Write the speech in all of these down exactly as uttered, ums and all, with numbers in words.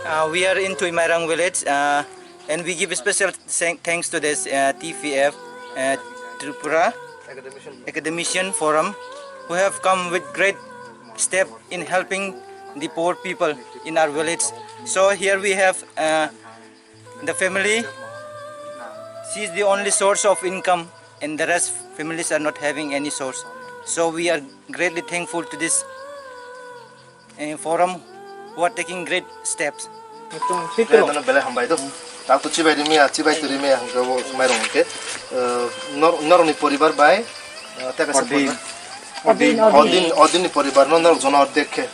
Uh, we are in Tuimairang village, uh, and we give special thank- thanks to this uh, T P F uh, Tripura Academician Forum, who have come with great step in helping the poor people in our village. So here we have uh, the family. She is the only source of income, and the rest families are not having any source. So we are greatly thankful to this uh, forum who are taking great steps. Belai hambai do. Tak to chibai rimi ya, chibai to rimi ya, hingke bo mairong hingke. Eh, nor-, norokni poribar bai, eh, teka se Odin. Poribar. Odin, Odin. Odin, Odin ni poribar no norok jono ordek khe.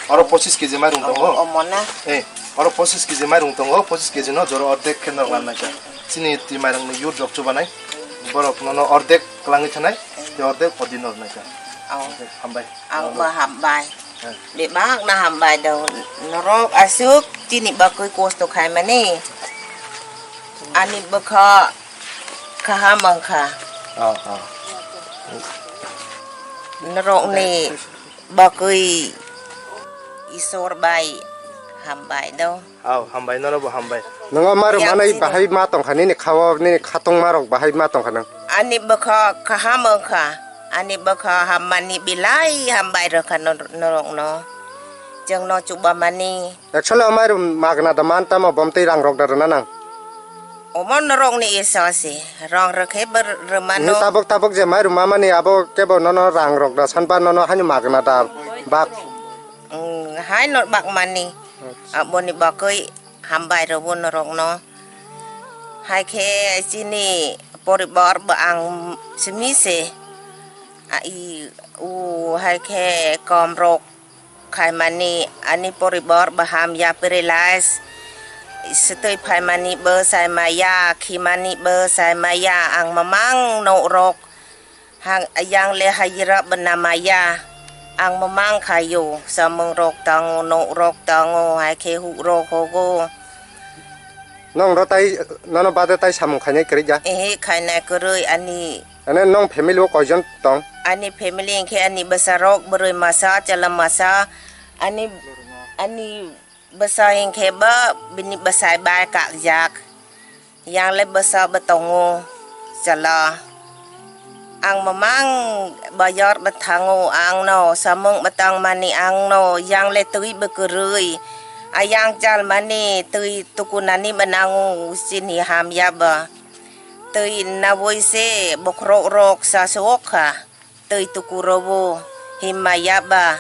Oro pochis kg mairong tongo. Omo na. Eh, oro pochis kg mairong tongo, pochis kg no joro ordek khe norok lan naikha. Chini twi mairong ni youth rok chubanai. Borok nono ordek kwlangwi thanai, tei ordek Odin no rwnai kha. Hambai. Ang ba hambai. Bebak na hambai do. Norok aswk chini bagwi kosto khaimani. Ani bwkha kaham wngkha. Oh, oh. Norokni bagwi Isor bai hambai do. Aw, hambai, nono bo hambai. Nwngo mairum manai bahai ma tongkha, nini khao, nini khatungma rok bahai ma tongkha nang. Ani bwkha kaham wngkha, ani bwkha hammani belai hambai rwkha nor-, norokno. Chwngno chubamani. Actually, o mairum magna da man tamo, bom tei rang rok da rwna nang. Omo norokni iso se, rang rwkhe bo rwmano. Ni tabuk tabuk je mairum mamani abo kebo nono rang rok da sanba nono haino magna da bak. Mm, haino bakmani. Acha. Aboni bagwi hambai rwbo norokno. Hai khe chini poribar bo ang simi se. A, i, u, hai khe kom rok khaimani ani poribar bo hamya, paralyze. Swtwi phaimani bo sai maya, khimani bo sai maya. Ang mamang nok rok Hang, yang le hayira bwna maya. Ang mamang khayo, samung rok tango, nok rok tango, hai khe huk rok hogo. Nong ro tai, nono bade tai samung khainai kwrwi ya? Ehe, khainai kwrwi ani. Ane nong family o koijon tong? Ani family hwnkhe ani bwsa rok, bwrwi masa, chwla masa, ani, ani Bwsa hinkhe bo bini bwsai bai kakjak. Yang le bwsa bo tongo, chwla. Ang mamang bajar bo thango, ang no samung bo tangmani ang no, yang le twi bo kwrwi. A yang chalmani twi tukunani bo nango, chini hamya bo. Twi nawi se bokhorok rok sa se okha, twi tuku robo himma ya ba.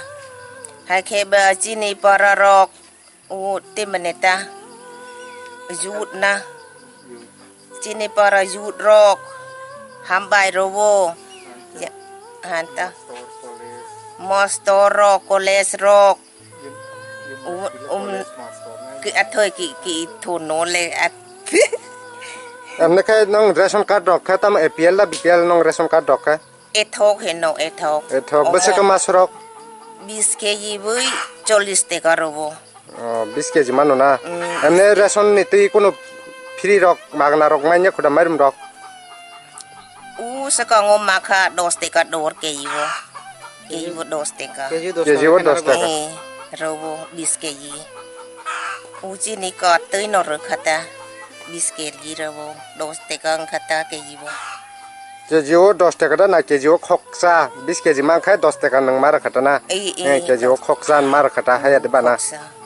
Hai khe bo chini para rok. O, te mane ta. Yut na. Chini para yut rok. Hambai robo. Ya, hanta. Mostor rok, college rok. Um, um, ki athoi ki, ki thono le at. Amne khe nong ration card rok khe tam A P L da B P L nong ration card rok khe? Ethok heno, ethok. Ethok, bwswk khe masorok? Bis K G bui chollis teka robo. Oh, bis K G mano na? Mm. Emne ration ni twi kunu free rok, magna rok manya khuda mairum rok? U swkango makha dos teka dor K G o. K G o dos teka. K G o dos teka. Eh, robo bis K G. U chini ka twi no rwkha ta bis K G robo dos teka wngkha ta K G o. K G o dos teka da na K G o khoksa, bis K G mankhe dos teka nwng ma rwkha ta na? Ei, ei, eh, K G o khoksa ma rwkha ta, haya de bana? Khoksa.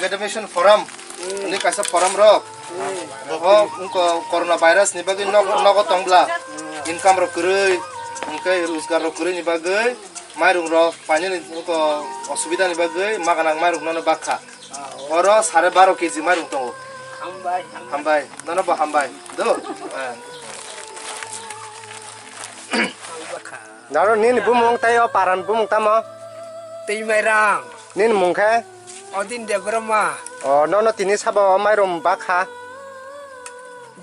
Academician forum, ini kaisa forum rok. Bo wngko corona virus ni bagwi nok-, nogo tongbla. Income rok kwrwi, hwnkhe rojgar rok kwrwi ni bagwi, mairung rok painani wngko osubida ni bagwi, maganang mairung nono bakha. Oro sare baro keji mairung tongo. Hambai, hambai. Hambai, nono bo hambai. Do? Eh. Hambai kha. Daro nini bumung tei o paran bumung tamo? Tei mairang. Nini mung khe? Odin Debbarma. O, nono tini sabo o mairum bakha?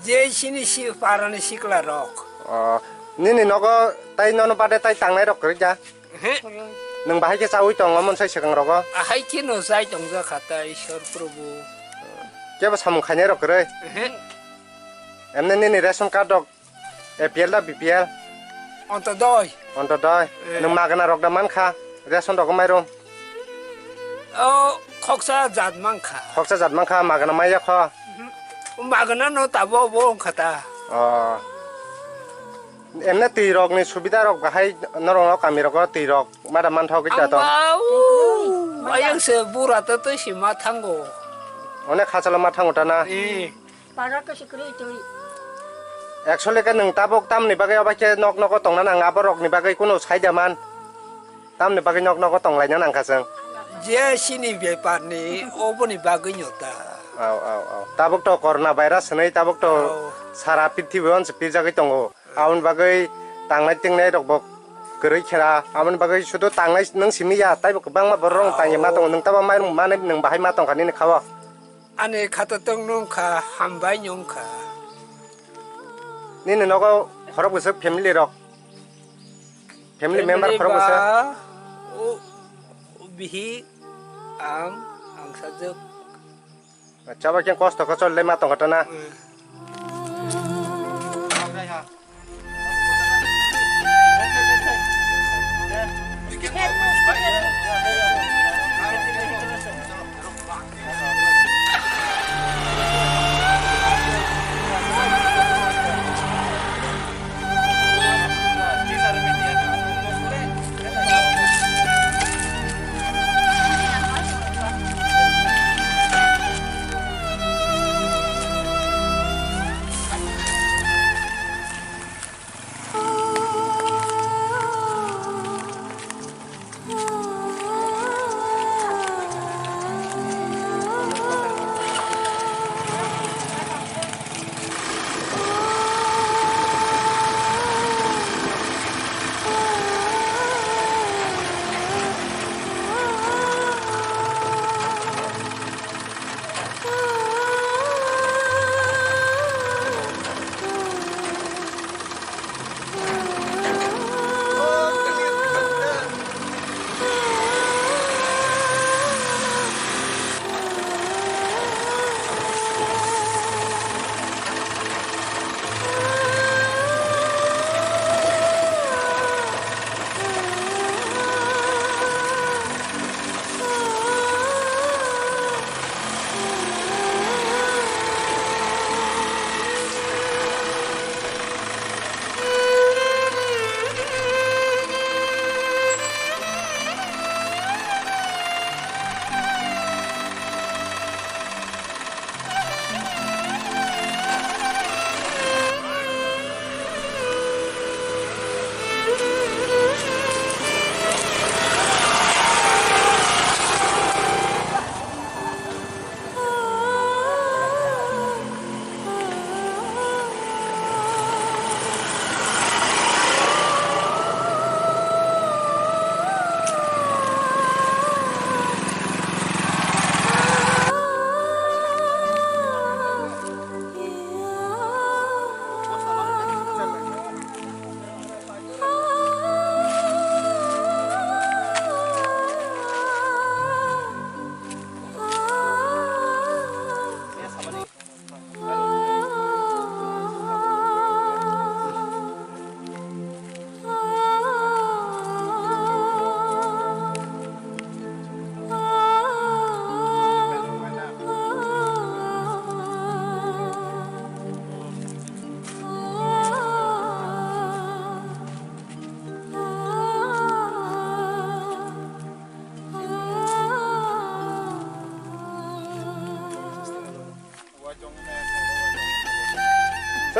Je sini si parani sikla rok. O, nini nogo tai nono bade tai tangnai rok kwrwi ja? Ehe. Nwng bahai khe chaui tongo monsai swkang rogo? Ahai khe no chai tongjakha ta Ishwar Prabhu. Kebo samung khainai rok kwrwi? Ehe. Emne nini ration card rok A P L da B P L? Ontodoi. Ontodoi. Eh. Nwng magana rok da mankha, ration rok mairum? O, khoksa jat mankha. Khoksa jat mankha, magana maya kho? Mhm. Magana no tabo bo wngkha ta. O. Emne twi rok ni subida rok bahai norok no kami rogo twi rok mada manthok khe ta to. Ang ba, u, ayang se bura to twi si ma thango. Onek khachalo ma thango ta na? Eh. Para to sikri twi. Actually khe nwng tabuk tamni bagwi obo khe nok nogo tongna nang, abo rokni bagwi kunu saida man. Tamni bagwi nok nogo tonglaina nangkha chwng. Je sini bepar ni, oboni bagwi no ta. Au, au, au. Tabuk to corona virus hwnwi tabuk to Au. sara prithibi on se pijagwi tongo. Aboni bagwi tangnai tingnai rok bo kwrwi khera. Aboni bagwi sudu tangnai nwng simi ya, taibo kwbangma borok rok tangwi ma tongo. Nwng tabo mairum manwi nwng bahai ma tongkha nini kha-o. Ani khato tong nung kha, hambai nung kha. Nini nogo khorok bwswk family rok? Family member khorok bwswk? Ba, o, o bihik, ang, ang sajwk. Chaba khe kosto khe chol le ma tong kha ta na? Hmm.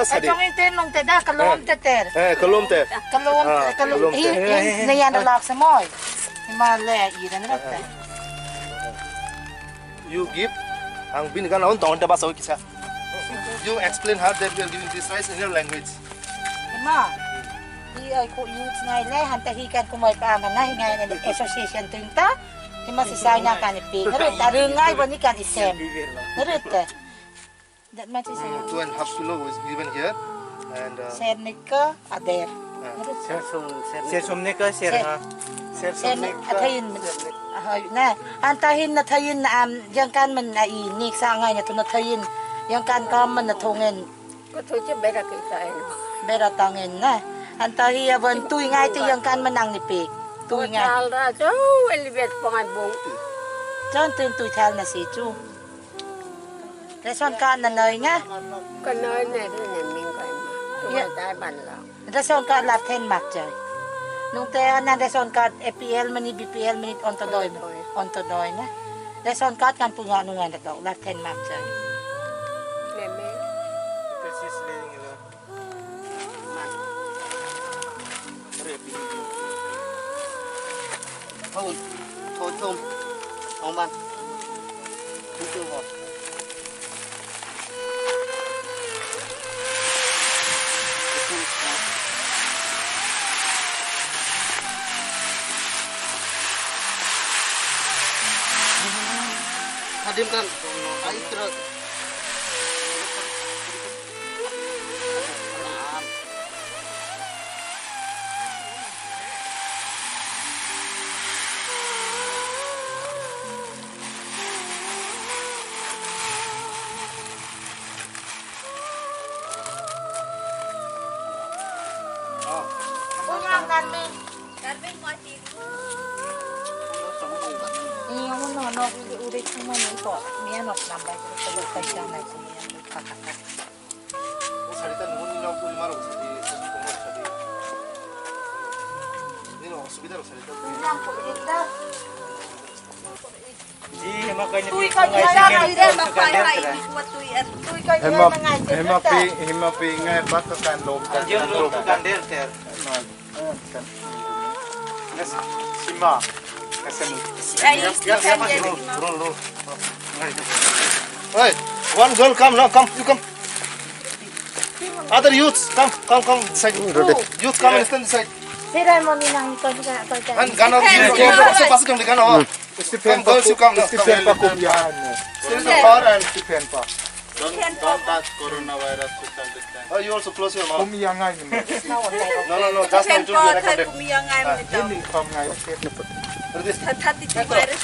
Sadi. Chongin te nung te da, kalom te ter. Eh, kalom te. Kalom, ah, kalom. Kalom te. Hi, hi, ne yan da lak samoi. Hima le, i dan rat te. You give, ang bini gana on tong te basa kisa. You explain her that we are giving this rice in your language. Hima, hi ai ko youth ngai le, hanta hi kan kumai pa mana hi ngai association tung ta. Hima si sai na kan pi. Ngerut ta rung ngai bani kan isem. Ngerut te. That much is enough. Two and a half kilo was given here, and, uh, Ser nika ader. Ah. Ser som, ser som nika, ser ha. Ser som nika, athayin. Ser nika. Ahoy, na. Anta hin na thayin, am, yang kan man na i, nik sa ngai na tu na thayin. Yang kan kam man na thongin. Ko thu che bera ke sa en. Bera tangin na. Anta hi abon tui ngai ti yang kan man nang ni pik. Tui ngai. Thal ra cho, elibet pongai bung. Chon tun tui thal na si chu. Ration card na noi nga? Ka noi ne ri ne ming kai ma. Tu ya. Dai ban la. Ration card la then mak chai. Nung te na ration card A P L mani B P L mani on to doi. On to doi na. Ration card kan punya nung an dok la then mak chai. Meme. Ito si Sling ilo. Thau, thau thum, thau man. Thum thum ho. Hadim kan, ai kira. Ini yang mana nak udah cuma ni kok, ni anak nambah terus terus kerja lagi yang kakak. Sarita, nini nok tuli maro sadi, sadi tongma sadi. Nini osubida ro sarita. Ji, hema kaini tui pi kai ngai jara sini ire, ma kai hai, ini kuat tui er. Tui kai Hema, jara ngai hema jara. Pi, hema pi ngai baka kan lom kan. Ajam lom kan der ter. Sima. Kasem. Si ai, si kan der. Roll, roll, roll. Hey, one girl come now, come, you come. Other youths, come, come, come, this side. Youth, come and stand this side. Sira mami nang ikon ka, ikon ka. And Ghana, you, you, you, pasu, pasu, come, Ghana, oh. Stephen Come, girls, you come now. Stephen pa kum ya, no. Stephen pa. Stephen pa. Don't, don't touch coronavirus, social distance. Oh, you also close your mouth. Kum ya ngai ni. No, no, no, just now it will be recorded. Kum ya ngai ni to. Ini kam ngai. Ready? Tha-, thirty-two virus.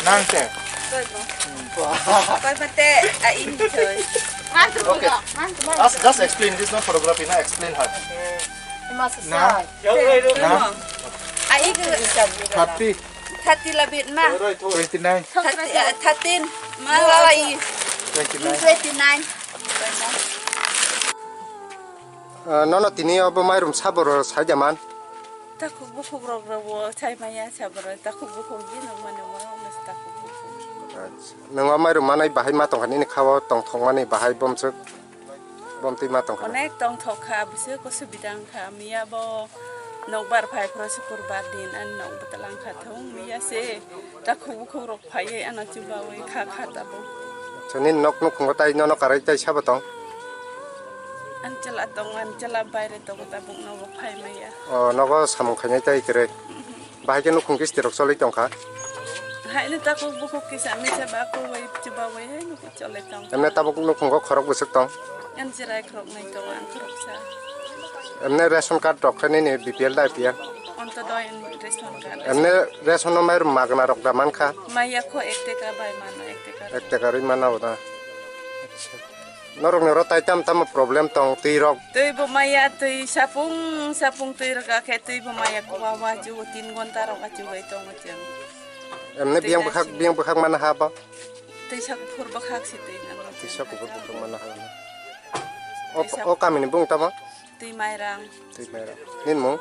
Nang te. Koi mo. Koi mate, a, ini to. Okay. Just, just explain this, no photography, no, explain her. Na? Na? A, ini. Thirty. Thirty labit ma. Twenty-nine. Thirty, eh, thirteen. Ma la la i. Twenty-nine. Twenty-nine. Ah, nono tini obo mairum saboro sai jaman. Takhuk bukhuk rok rok bo sai maya saboro takhuk bukhuk di nang mano mo takhuk bukhuk. Acha. Nang o mairum manai bahai ma tongkha nini kha o tongthok mani bahai bomswk. Bomtwi ma tongkha. Onek tongthok kha, bwswk osubida wngkha. Miya bo nokbar phai phro sukurbar din, ani nok bwtwlang kha thung. Miya se takhuk bukhuk rok phaiwi ano chubawi kha kha tabuk. Acha, nini nok nukhungo tai nono karai tai sabo tong? Ani chwla tongo, ani chwla baire tongo, tabuk nogo phai maya. O, nogo samung khainai tai kwrwi. Bahai khe nukhung kisti rok choli tongkha. Haino takhuk bukhuk kisa misa ba kuwi chubawi hai nukhung choli tong. Emne tabuk nukhungo khorok bwswk tong? Ani chwrai khorok nai tongo, ang khoroksa. Emne ration card rok khe nini B P L da A P L? Onto doi ration card. Emne ration no mairum magna rok da mankha? Maya kho ek teka bai mano, ek teka. Ek teka rwi mano da. Norokni oro tai tamo tamo problem tong, twi rok? Twi bo maya, twi sapung sapung twi rwkha khe twi bo maya, kwbangma achu tin ghonta rok achu bai tongo chwng. Emne twi biyang bwkhak, biyang bwkhak mana ha bo? Twi sak phur bwkhak si twi nango. Twi sak phur bwkhak mana ha. O, twi sak o kamini bung tamo? Twi mairang. Twi mairang. Nini mung?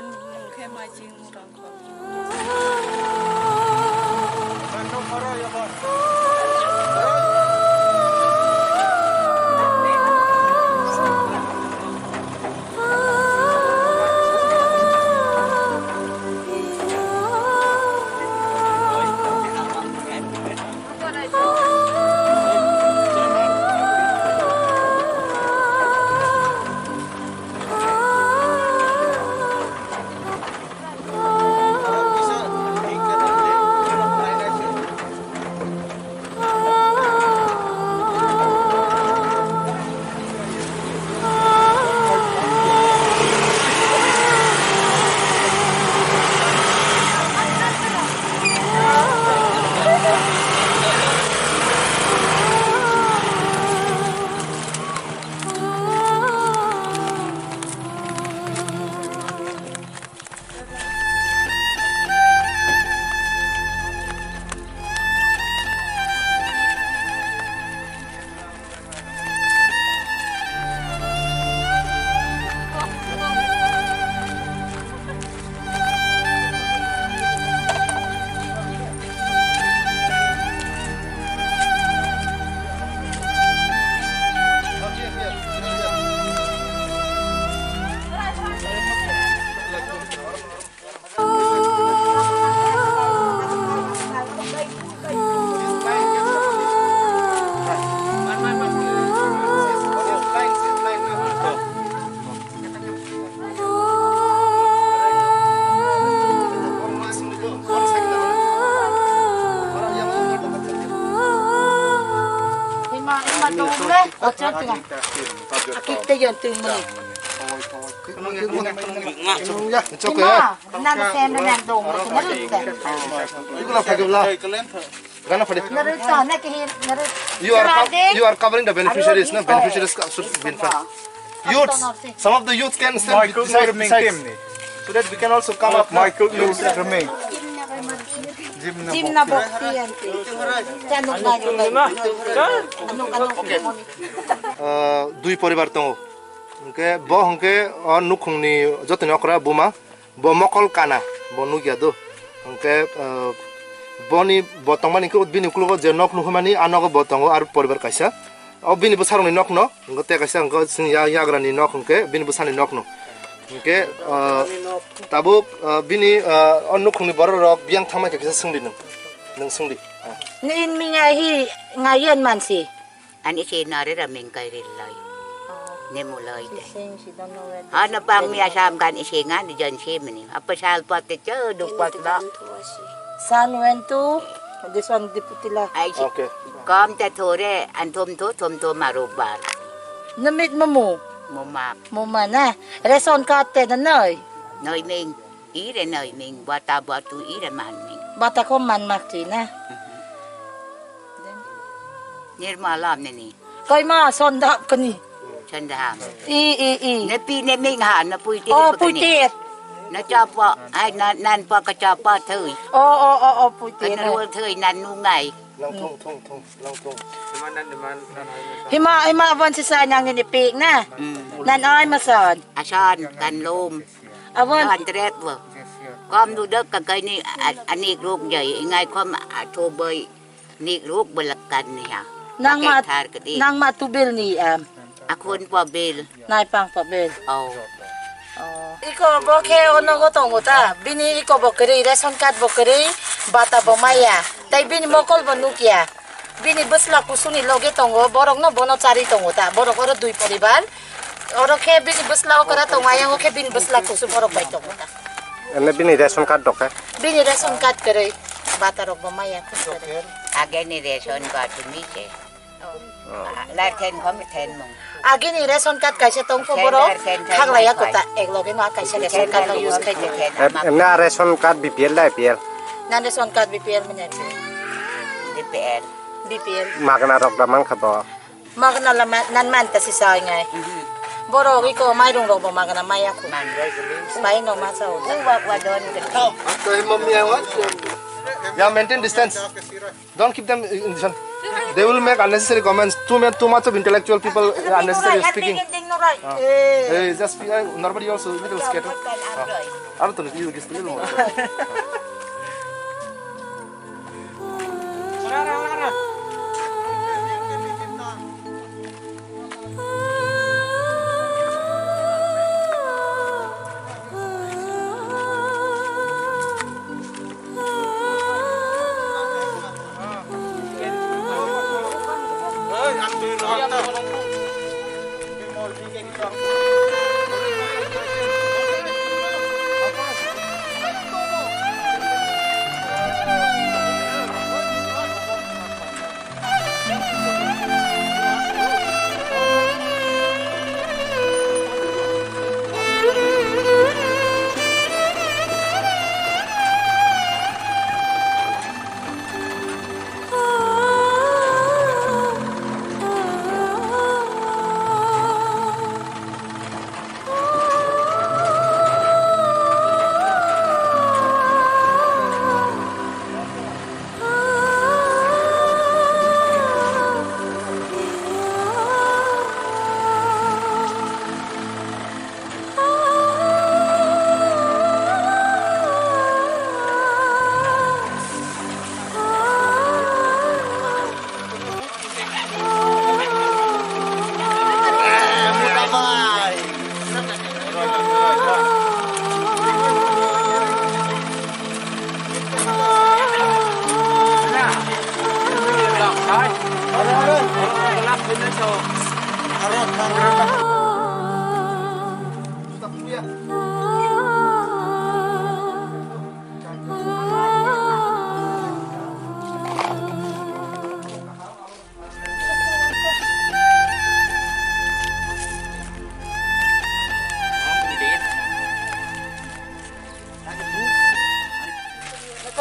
Ani mung khe Maijing Murangkol. Akik te yon tu muni. It's okay, yeah. Nana sem na nang dong mo tu mo te. Iku la phagibla. Gana phadi. Naru ta na ke hin naru. You are co- you are covering the beneficiaries, no? Beneficiaries ka sur bin fa. Youths, some of the youths can stand Michael beside, Murming beside. Team ni. So that we can also come up. Michael Murming. Jim na bokti anti. Januk na yung. Anuk anuk. Ah, dui poribar tongo. Hwnkhe bo hwnkhe o nukhungni jotoni okra buma, bo mokol kana, bo nukya do. Hwnkhe, ah, boni, bo tongmani hwnkhe bini uklogo je nok nuhumani, a nogo bo tongo, aro poribar kaisa. O bini bwsarokni nokno, hwnkhe tei kaisa hwnkhe chwng ya-, yagrani nok hwnkhe bini bwsani nokno. Hwnkhe, ah, tabuk, ah, bini, ah, o nukhungni bororok biyang thangma khe kisa swngdi nwng. Nwng swngdi. Ah. Nini minga hi ngayon mansi. Ani si nare ra ming kai ril lai. Oh. Ne mu lai de. Sing si dono we. Ha na pang mi asam kan isi nga ni jan si mini. Apa sal pat te che du pat la. San wen tu, this one diputila. Ai si. Okay. Kam te thore, an thum thu, thum thu maru bar. Namit mamu. Muma. Muma na. Ration card te na noi. Noi ming. Ire noi ming, bata batu ire man ming. Bata ko man mak ti na. Mhm. Nirmala nini. Koi ma sonda kani. Sonda ham. I, i, i. Ne pi ne ming ha, na pui ti. Oh, pui ti. Na chapa, ai na, nan pa ka chapa thui. Oh, oh, oh, oh, pui ti. Kana rul thui nan nu ngai. Lang thung, thung, thung, lang thung. Hima, hima, bon si sa nang ni pik na. Hmm. Nan ai ma son. Asan, kan lum. Abon. Kan tret bo. Kom du dek ka kai ni a-, anik ruk jai, ingai kom a thu bai nik ruk belak kan ni ha. Nang ma, nang ma tu bil ni am. Akhun po bil. Nai pang po bil. Oh. Oh. Iko bo khe ono go tongo ta. Bini iko bo kiri, ration card bo kiri, bata bo maya. Tai bini mokol bo nukya. Bini bwsla kusuni loge tongo, borokno bono chari tongo ta. Borok oro dui poribar. Oro khe bini bwsla okra tongo, ayang o khe bini bwsla kusu borok bai tongo ta. Ene bini ration card rok khe? Bini ration card kwrwi, bata rok bo maya khus kwrwi. Ageni ration card ni se. Oh. Lai then khom then mung. Agini ration card kaisa tongkho borok khaglaiya kota, ek loge no kaisa ration card no use khai. Emne a ration card B P L da A P L? Nan ration card B P L manya. B P L. B P L. Magna rok da mankha bo. Magna lama nan man ta si sai ngai. Borok iko mairung rok bo magna maya khu. Bai no ma sao. Uwa wa don. Ya, maintain distance. Don't keep them in this one. They will make unnecessary comments. Too, ma- too much of intellectual people, uh, unnecessary speaking. Ah. Eh, just be, uh, normally also little scattered. Ah. I don't know, you just a little more.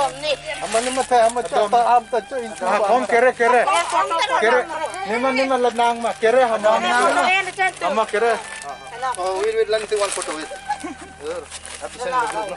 Ama ni ma thai, ama cha ta, am ta cho in. Ah, kom kere, kere. Kere. Nima, nima la nang ma, kere hama. Ama kere. Oh, wait, wait, lang take one photo, wait. Happy Sunday, group, no?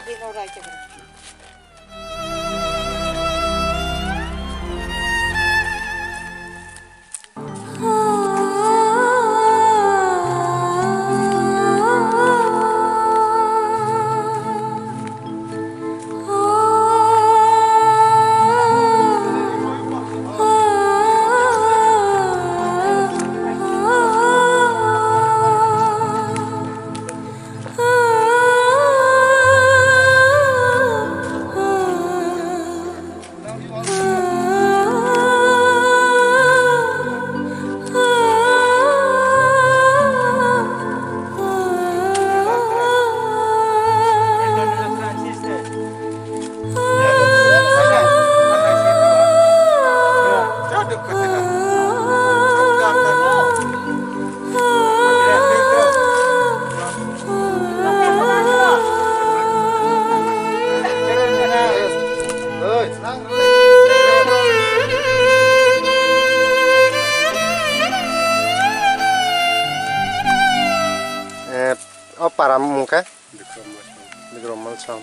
Eh, o para mung khe? Bikrom Malsong. Bikrom Malsong.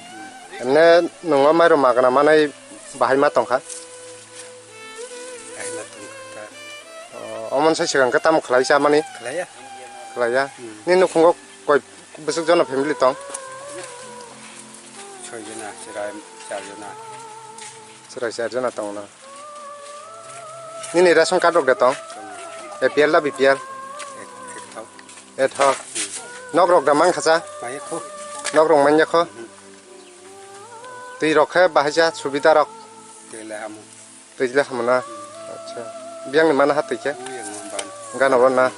Emne nungo mairum magna manai bahai ma tongkha? Bahai ma tongkha ta. O, omon sai sigang khe tamo khlai chamani? Khlaiya. Khlaiya. Hmm. Ni nukhungo koi bwswk jono family tong? Soi jona, chwrai char jona. Chwrai char jona tongna. Nini ration card rok de tong? A P L da B P L? Ek, ek thok. Ek thok. Hmm. Nok rok da mang khacha? Maya kho. Nok rok manya kho? Hmm. Twi rok khe bahai cha subida rok? Twi le hamu. Twi le hamu na? Hmm. Acha. Biyang ni mana ha twi khe? Biyang ni mana. Gana bo na?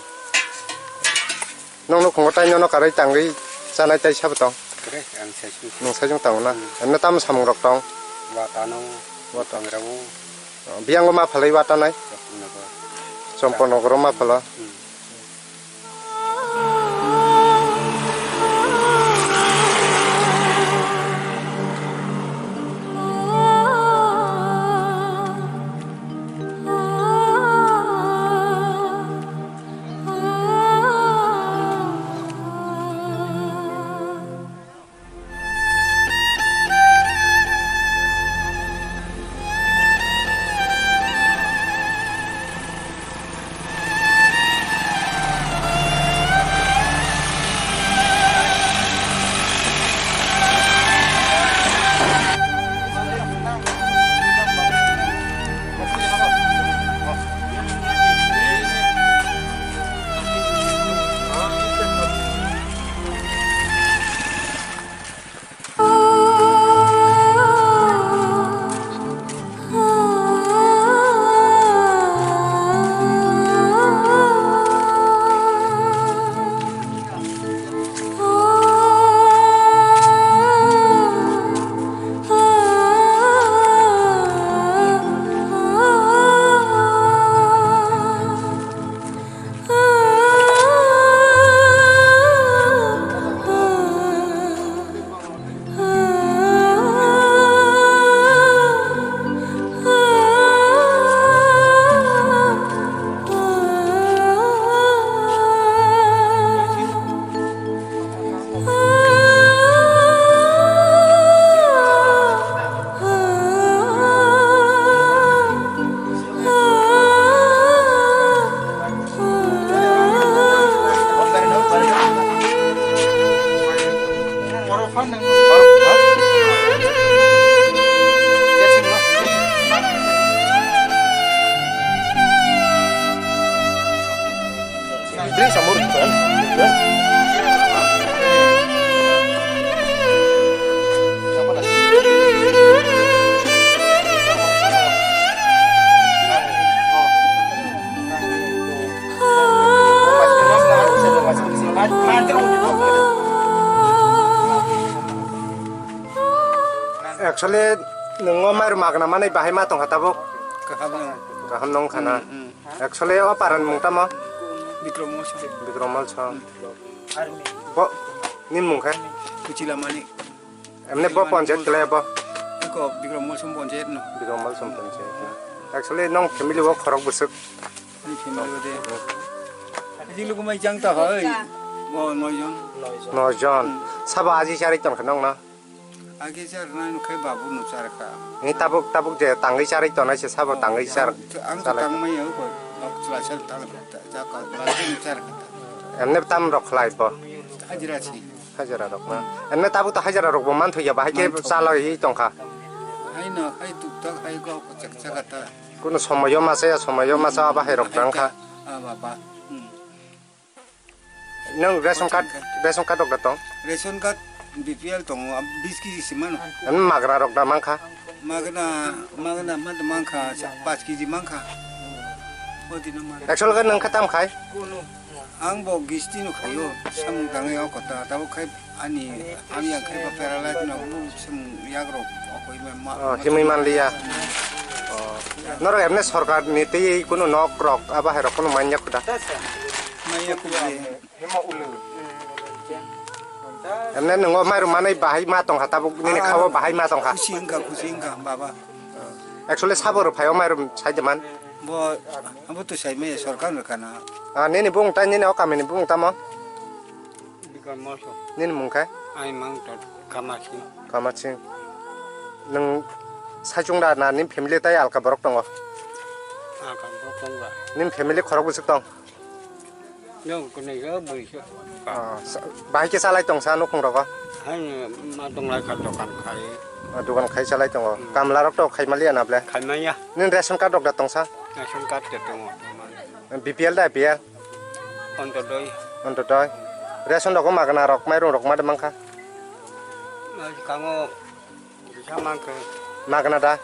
Nong nukhungo tai nono karwi tangwi chanai tai sabo tong? Kre, ang saichung. Nwng saichung tango na? Hmm. Emne tamo samung rok tong? Watano, Wata. Tangrabo. Oh, biyango ma phalai watanai? Champurnagar. Champurnagaro ma phala? Hmm. Actually, nungo mairum magna manwi bahai ma tongkha tabuk? Kaham nung. Kaham nung khana. Hmm, hmm. Actually, o paran mung tamo? Bikrom Molsong. Bikrom Molsong. Hmm. Bo, nin mung khe? Kuchila Manik. Emne bo panchayat khlai bo? Bikram Molsom Panchayat no. Bikram Molsom Panchayat no. Actually, nong family o khorok bwswk? Ani family o de. Ani luku mai chang ta hai. Bo noi jon. Noi jon. Hmm. Sabo aji chari tong kha nong na? Agi char nai no khai babu no char kha. Ni tabuk, tabuk je tangwi chari tongnai se sabo tangwi char. Ang to tang mai ko. Chwla char tang ta, ta ka, la char kha. Emne tam rok khlai bo. Hajira si. Hajira rok na. Enne tabuk to hajira rok bo man thokya, bahai khe chalai tongkha. Hai no, hai tuk tak, hai go ko chak chak ta. Kuno somoyo masa ya, somoyo masa aba hai rok tangkha. Ah, baba. Hmm. Nang ration card, ration card rok da tong? Ration card B P L tongo, bis kg si mano. Enne magra rok da mankha? Magna, magna ma mankha, sa-, paanch kg mankha. O dino ma. Actual ga nang khatam khai? Ang bo gisti no khayo, samung tangwi o kota, tabo khai ani, ani ang khai ba paralyze no, samung yagrok o koi ma, ma, Oh, ma himwi manliya. Oh. Norok emne sorkar ni tei kuno nok rok, aba hai rok kuno manya khuda? Manya khuda. Emne nungo mairum manwi bahai ma tongkha, tabuk nini Ah, khao bahai ma tongkha. Khusi wngkha, khusi wngkha, baba. Actually, sabo rw phaio mairum sai de man. Bo, abo to sai maya sorkar rw kana. Ah, nini bung tai, nini o kamini bung tamo? Bikram Molsom. Nini mung khe? Ai mang to Kamachi. Kamachi. Nung saichung da na nini family tai alka borok tongo? Alka borok tongo. Nini family khorok bwswk tong? Nung kunui yo bui se. Ah, sa-, bahai khe salai tong sa nukhung rogo? Hai ma tong lai kha dokan khai. Ah, dokan khai salai tongo. Hmm. Kamla rok to khai maliya na ble? Khai maya. Nini ration card rok da tong sa? Ration card te tongo. B P L da A P L? Ontodoi. Ontodoi. Ration rok magna rok mairum rok ma de mankha? Kango Kisa mankhe. Magna da?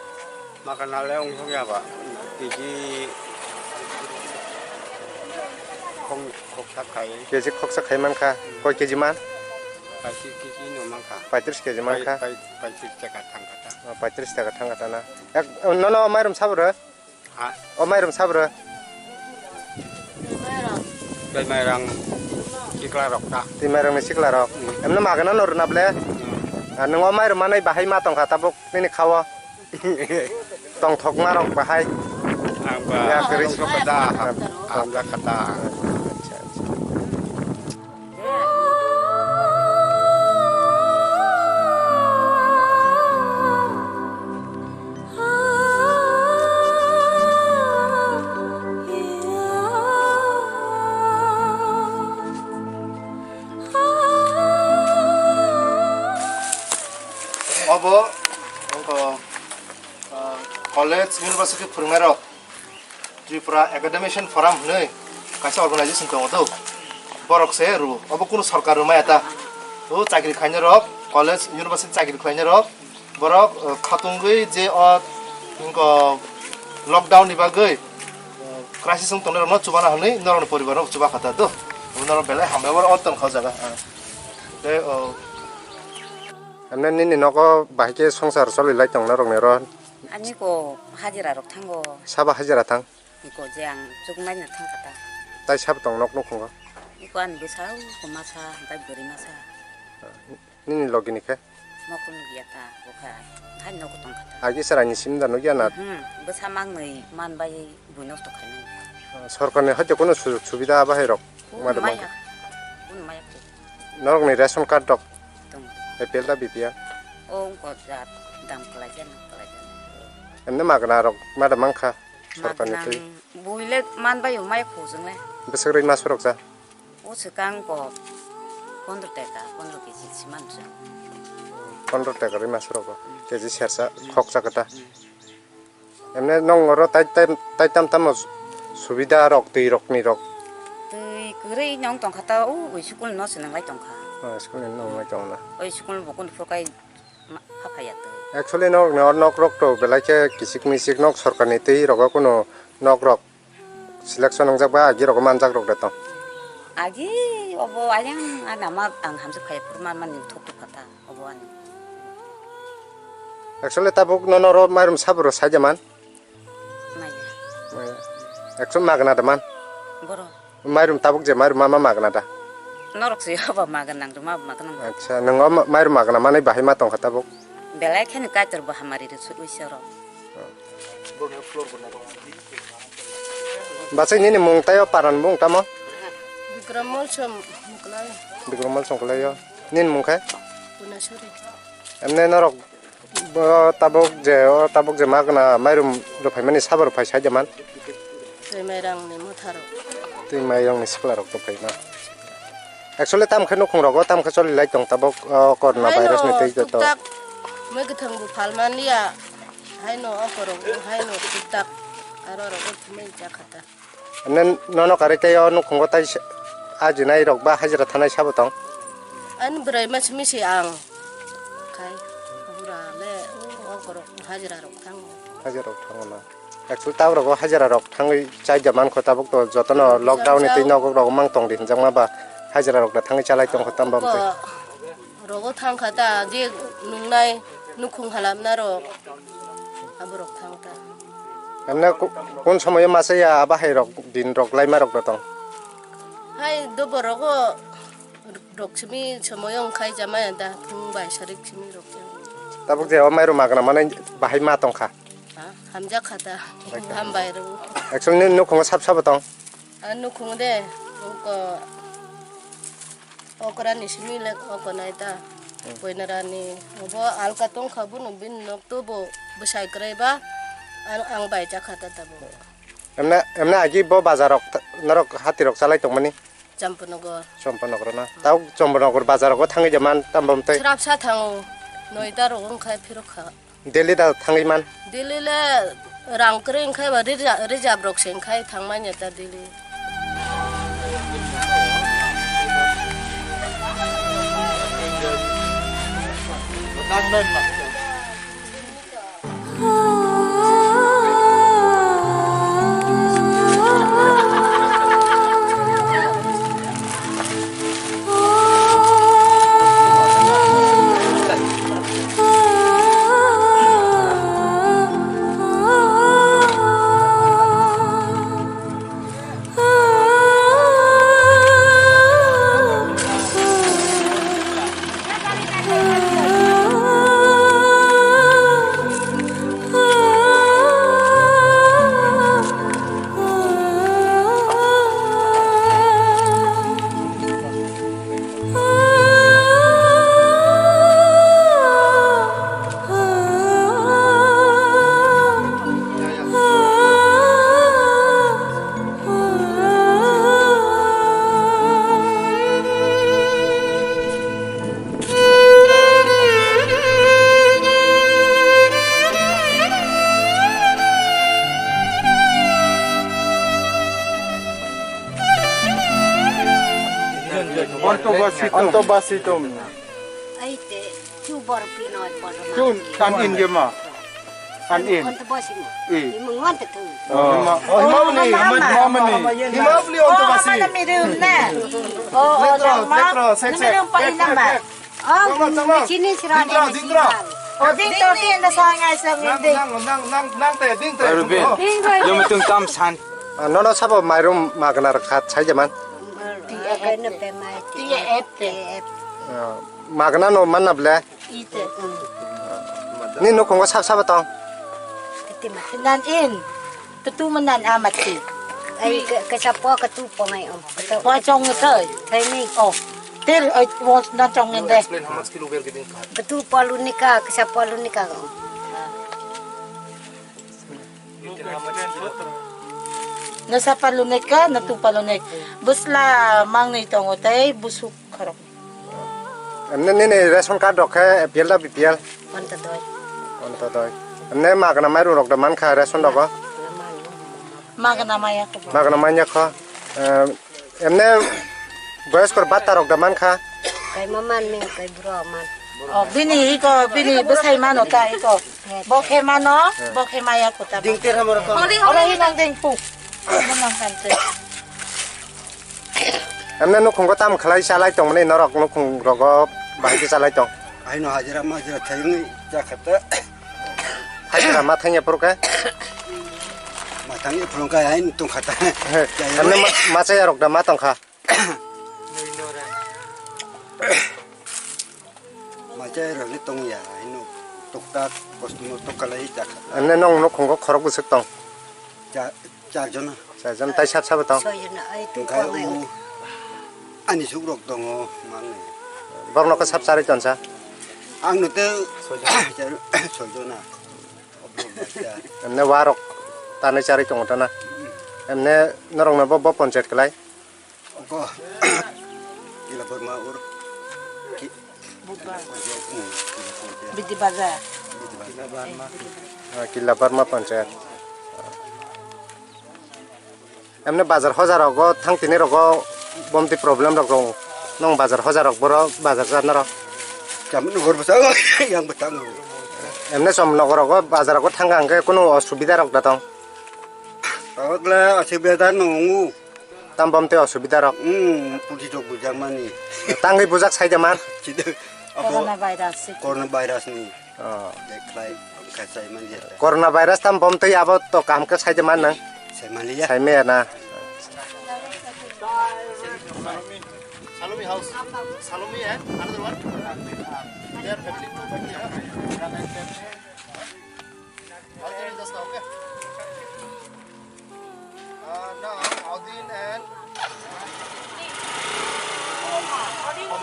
Magna le wngthok ya ba. Kg khong khoksa khai. Kg khoksa khai mankha. Koi kg man? Paitris kg no mankha. Paitris kg mankha? Pai-, pai-, paitris taka thangkha ta. Oh, paitris taka thangkha ta na. Ek, nono mairum sabro? Ha? O mairum sabro? Tei mairang sikla rok ta. Tei mairang ni sikla rok. Hmm. Emno magana no rwna ble? Hmm. Ah, nwng o mairum manai bahai ma tongkha tabuk nini khao. Tongthokma rok bahai. Ang ba. Ya, kwrwi. Ang ba da. Ah, ang ba kata. Acha, acha. Obo wngkha, ah, college, university phwrwngnairok. Tripura Academician Forum hwnwi kaisa organization tongo do. Borok se rw, obo kunu sorkar rwmaya ta. O chakri khlainai rok, college, university chakri khlainai rok, borok, uh, khatungwi je o, wngkha, lockdown ni bagwi, uh, crisis wng tongnai rokno chubana hwnwi norokni poribar rok chuba kha ta do. Obo norok belai hambai oro o tong kha o jaga. Tei, uh, Emne nini nogo bahai khe songsar choli lai tong norokni oro? Ani ko hajira rok thango. Sabo hajira thang? Iko je ang chukmai no thang kata. Tai sabo tong nok nukhungo? Iko ani bwsa o masa bai bwrwi masa. Nini logi ni khe? Mokol nugya ta, bokha hai nogo tong kata. Agi chwrai ni sim da nugya na? Hmm, bwsa mangnwi man bai bui nosto khainai. Sorkar ni hoite kunu sujog subida bahai rok? Kunu maya, kunu maya. Norokni ration card rok? Tong. A P L da B P L? O wngkha jat dam kwlaijak, kwlaijak. Emne magna rok ma da mankha sorkarni twi? Magna buile manbai o mai khujungle. Bwswk rwi ma surok ja? O swkang ko pondro taka, pondro kg si manjak. Pondro taka rwi ma surok o. Kg sersa khoksa kata. Emne nong oro tai, tai, tai tam tamo subida rok, twi rok ni rok? Twi kwrwi nong tongkha ta, o ui school no se nanglai tongkha. Ah, school ni nonglai tongna. Ui school bo kun phukai ma, ha phaiya twi. Actually, nok, nok, nok rok to belai khe kisik misik nok sorkar ni twi rogo kuno nok rok selection wngjak ba agi rogo manjak rok de tong. Agi obo ayang ana ma ang hamjak phai phuru man man ni thok thok kha ta. Obo ani. Actually, tabuk nono oro mairum saburo saida man? Maya. Maya. Actually, magna da man? Boro. Mairum tabuk je mairum ma, ma magna da? Norok se haba magna nang, ma magna nang. Acha, nung o ma-, mairum magna manai bahai ma tongkha tabuk? Belai kheno Kaitor bo hamari rw sui soro. Bachai nini mung tei o paran bung tamo? Bikram Molsom Muklai. Bikram Molsom Muklai o. Nini mung khe? Punasuri. Emne norok bo tabuk je, o tabuk je magna mairum rwphaimani sabo rwphai sai jaman? Twi mairangni motharok. Twi mairangni siklarok tongphaima. Actually, tam khe nukhung rogo, tam khe choli lai tong tabuk, o, corona virus ni twi joto. Tuktak mui kwthang bu phalmani ya. Haino okorok, haino tuktak. Aro rogo thumui jakha ta. Emne nono karwi tei o nukhungo tai se-, ajinai rok ba hajira thanai sabo tong? Ani bwrwi ma simi se ang. Khai bura le o okorok hajira rok thango. Hajira rok thango na. Actually, ta rok o hajira rok thangwi chai da mankho, tabuk to jotono lockdown ni twi nogo rok mang tong di hinjakma ba hajira rok da thangwi chalai tongkho tamo bam twi. Rogo thang kha ta, je nungnai nukhung halapna rok, aborok thang ta. Emne ku-, kun somoyo masa ya, abo hai rok, din rok, laima rok da tong? Hai do borogo rok simi somoyo wngkhai jamaya da, thung bai sarik simi rok jang. Tabuk je o mairum magna manai bahai ma tong kha? Ha, hamjak kha ta. Hambai rw. Actually, ni nukhungo sap sabo tong? A nukhung de, oko. Okra ni simi le oko nai ta. Hmm. Koinarani obo alka tongkha, bono bini nok to bo bwsai kwrwi ba, ang, ang bai cha kha ta tabuk. Emne, emne agi bo bazar rok ta-, norok hati rok chalai tongmani? Champanagar. Champanagar na. Tau Champanagar bazar rogo thangwi jaman tambam tei. Srapsa thango. Noita rogo wngkha phirok kha. Delhi da thangwi man? Delhi le rang kwrwi wngkha ba rija-, reserve rok se wngkha thangmanya ta Delhi. Ontobasitum. Ontobasitum. Ai te, chu bor pi noi bor ma. Chu tan in ge ma. Tan in. Ontobasitum. I. Imung wan te tu. Oh. Oh, himamni, himamni. Himamni ontobasi. Oh, mana mirum na. Oh, oh, letro, ma. Letro, sek, sek. Mirum pa ina ma. Oh, chini sira ni sira. Oh, ding to, ding to, sa ngai sa ngai ding. Nang, nang, nang, nang te, ding te. Ruben, yo mutung tam san. Ah, nono sabo mairum magna rwkha, sai jaman. Tiya kai no pe mai. Tiya ep te. Ah, magna no manna ble. Ite. Ni nukhungo sab sabo tong. Nan in. Ketu menan amati. Ai ke, ke sapo ketu pongai om. Po chong te. Thai ni. Oh. Tir ai po na chong ni de. Ketu polu ni ka, ke sapo lu ni ka. Na sa palunek ka, na tu palunek. Busla mang ni tongo tei busuk khorok. Emne nini ration card rok khe A P L da B P L? Onto doi. Onto doi. Emne magna mairum rok da mankha ration rogo? Magna maya ko. Magna manya kho. Em, Emne boyoskor bata rok da mankha? Kai ma man mi, kai buro man. Oh, bini iko, bini bwsai mano ta iko. Bo khe mano, bo khe maya kota. Ding ter hamar ko. Oro hi nang ding pu. Mo nang kan te. Emne nukhungo tam khlai chalai tongmani norok nukhung rogo bahai khe chalai tong. Aino hajira majira thayung jakha ta. Hajira ma thangya purke? Ma thangya purke ain tongkha ta. Emne ma, ma chaya rok da ma tongkha? Machai rok le tong ya, hino. Tokta, kostumo tokalai jakha. Ane nong nukhungo khorok bwswk tong? Cha-, char jona. Char jon, tai sab sabo tong? Soi jona, ai tu Hwnkhe kok lai. U ani sukrok tongo, mang. Borok nokha sab charwi tonsa? Ang no te soi jona. Soi jona. Emne warok tanwi charwi tongo tana. Emne norok no bo, bo ponchayat kwlai? Oko. Kila Burma ur. Ki-, Budbar. Hmm, kila ponchayat. Bidi Bazar. Bidi Bazar. Ah, Kila Burma ponchayat. Emne bazar hojar rogo thang tini rogo bomti problem rok rong. Nong bazar hojar rok boro bazar jat naro. Cham nogor bwsa yang betang. Emne som nogor rogo bazar rogo thang hangke kuno osubida rok da tong? Tawakla osubida nongu. Tam bomti osubida rok? Hmm, pulsi rok bujak mani. Tangwi bujak saida man? Chide. Abo Corona virus. Corona virus ni. Oh. Dekhlai, kachai man jeta. Corona virus tam bomtwi abo to kaham khe saida man nang? Saimaliya. Saimaya na. Salomi house. Salomi and another one. They are family two family, huh? I'll tell you just now, okay? Uh, now, Odin and Oma. Lili-,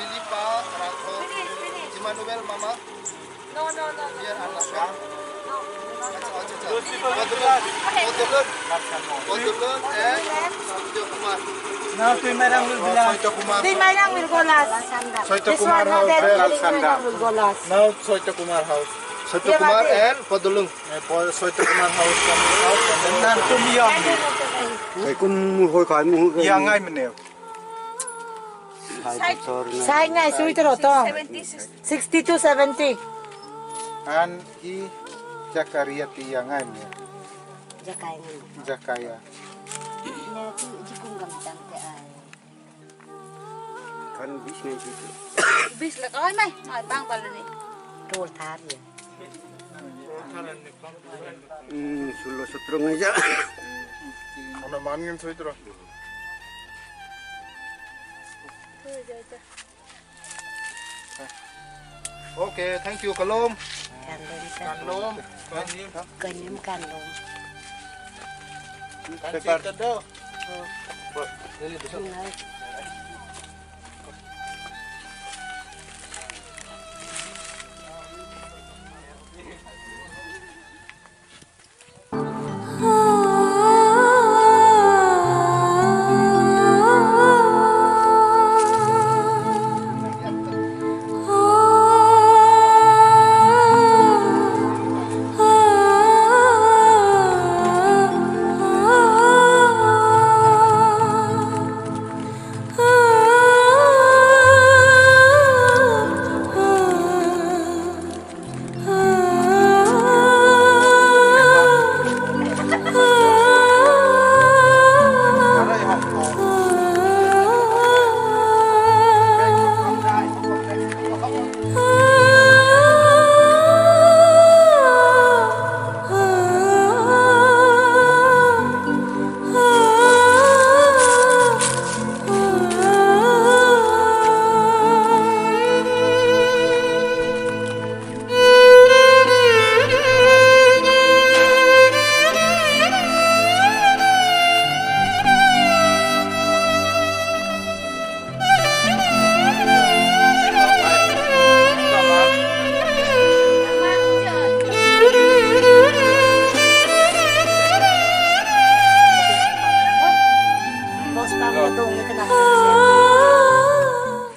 Lilipa, Rangkho, Emmanuel, Mama. No, no, no, no. Here, Anna. Acha, acha, acha. Those people will be Kodulun, Kodulun, Kodulun and Satya Kumar. Now, Twi Mairang will be last. Satya Kumar. Twi Mairang will go last. Satya Kumar house. This one, no, that Kumar will go last. Now, Satya Kumar house. Satya Kumar and Kodulung. Eh, po-, Soito Kumar house, family house, and then Nantum Yang. Sai kun mu hoi khai mu hoi khai. Yang ai mene. Sai bosor na. Sai ngai sui tero to. Seventy, sixty. Sixty to seventy. And i Zakaria ti yang ai mene. Jakaya. Jakaya. Na tu jikung gam tang te ai. Kan bis ngai sih. Bis lek oi mai, mai bang balani. Dol thar ya. Hmm, sulo sutro ngai ja. Ano man ngin soi tro. Okay, thank you, Kalom. Kalom, Kalom. Kalom. Kalom, Kalom. Paper. Kalom.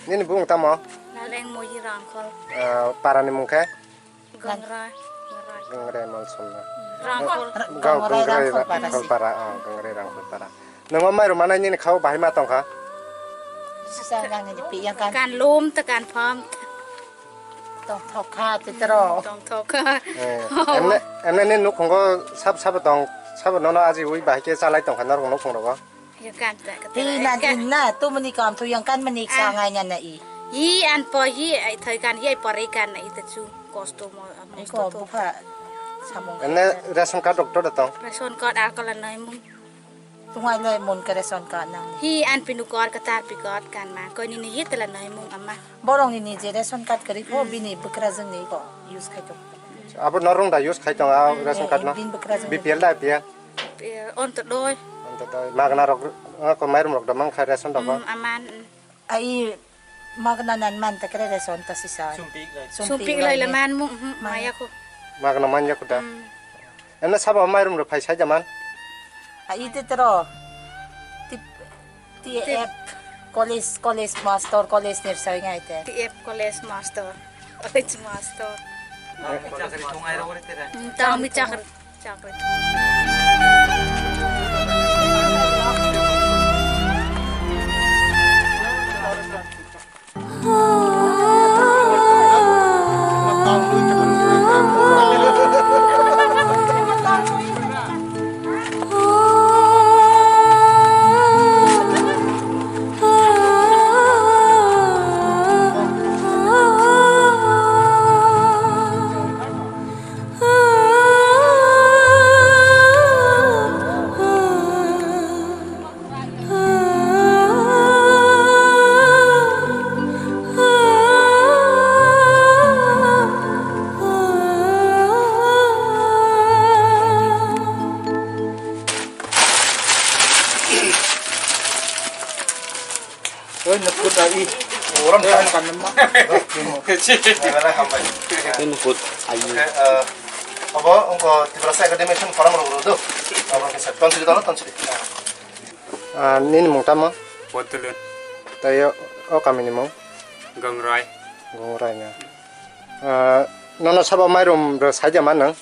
Nini bung tamo? Naleng Moyi Rangkhol. Ah, parani mung khe? Gangrai. Gangrai Malsomna. Rangkhol. Gau Gangrai Gangrai Rangkhol Para. Rangkhol Para, ah, Gangrai Rangkhol Para. Nongo mai rwmani nini khao bahai ma tongkha? Sisa gangni piya kan. Kan lum ta kan pham. Tong thokha titro. Tong thokha. Eh, emne, emne ni nukhungo sab sab tong, sab nono aji ui bahai khe chalai tongkha norok nukhung rogo. Yo kan ta ka Twi ta na ka. Din na tumuni kam tu yang kan mani sa Ah. Ngai na na i. Hi an po hi ai thoi kan hi ai pore kan na i ta chu kosto mo Iko mosto to. Bukha samung. Ene ration card doctor da tong. Ration card a kala nai mung. Tungai le mon ke ration card nang. Hi an pinu kor ka tar pi kor kan ma. Koi ni ni hi tela nai mung ama. Borong ni ni je ration card kari pho, hmm, bini bwkrajwng ni bo use khai to. Abo norong da use khai tong a, hmm, ration card no? Bini bwkrajwng ni. B P L da A P L? Eh, on to doi. On to doi. Magna rok, ah, ko mairum rok da mang khai ration rok. Hmm, aman. Ai magna nan man ta kre ration ta sisa. Sumpik lai. Sumpik lai le man mu, mhm, maya ko. Magna man ya ko da. Hmm. Ena sabo mairum ro phai sai jaman. A ite tero. Tip-, T F college, college master, college nir sai ngai te. T F college master, college master. Chakri thung ai ro gore tere. Hmm, tang mi chakri, chakri. Oi, nukut ai. Orang kan kan nama. Oi, nukut ai. Oke, eh, obo wngkha Tiprasa Academy Mission forum rok rw do. Abo khe sa tonsuri dono tonsuri. Ah, nini mung tamo? Potulun. Tei o, o kami ni mung? Gongrai. Gongrai na. Ah, nono sabo mairum rw saija manang?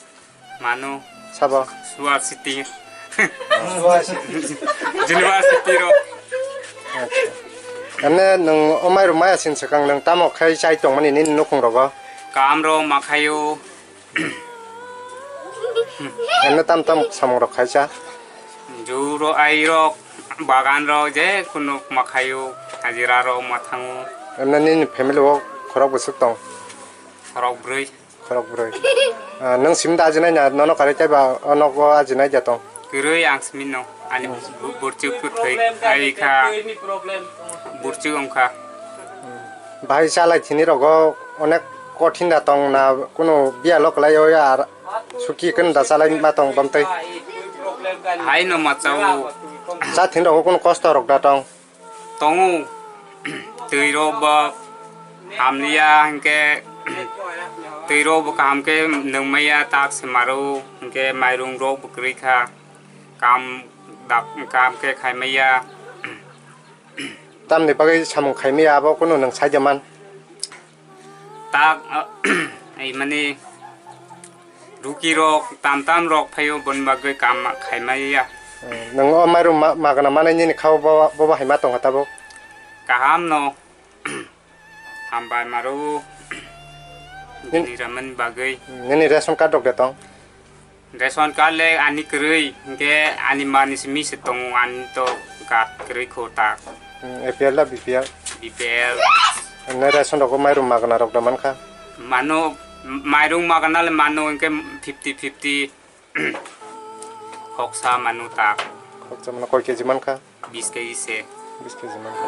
Mano. Sabo? Suar City. University ro. Acha. Ane nwng o mairum maya sin swkang nwng tamo khai chai tongmani nini nukhung rogo? Kam ro ma khaio. Ene tam tam samung rok khaisa? Juro ai rok, bagan rok, je kunu ma khaio, hajira rok ma thango. Ene nini family o khorok bwswk tong? Khorok bwrwi. Khorok bwrwi. Ah, nwng simi da ajinai na, nono karwi tei ba o nogo ajinai da tong? Kwrwi ang simi no, ani bu-, burchuk kwthwi, ai kha burchuk wngkha. Bahai chalai thini rogo onek kothin da tong na, kunu bialo kwlai o ya ar suki kwno da chalai ma tong bamtwi. Hai no ma chao. Cha thini rogo kunu kosto rok da tong? Tongo. Twi rok bo hamliya hinkhe twi rok bo kaham khe nungmaya tak se maro hinkhe mairung rok bo kwrwi kha. Kam dak, kam khe khaimaya. Tamni bagwi samung khaimaya abo kunu nwng saida man? Tak, ah, ai mani ruki rok tam tam rok phaio boni bagwi kam khaimaya. Hmm, nwng o mairum ma-, magna manai nini kha bo, bo, bo hai ma tongkha tabuk? Kaham no. Hambai maro. Nin- Bini ramani bagwi. Nini ration card rok de tong? Ration card le ani kwrwi, hinkhe ani mani simi se tongo, ani to card kwrwi kho ta. Hmm, A P L da B P L? B P L. Ene ration rogo mairum magna rok da mankha? Mano, mairung magna le mano hinkhe fifty fifty. Khoksa mano ta. Khoksa mano koi K G mankha? Bis K G se. Bis K G mankha.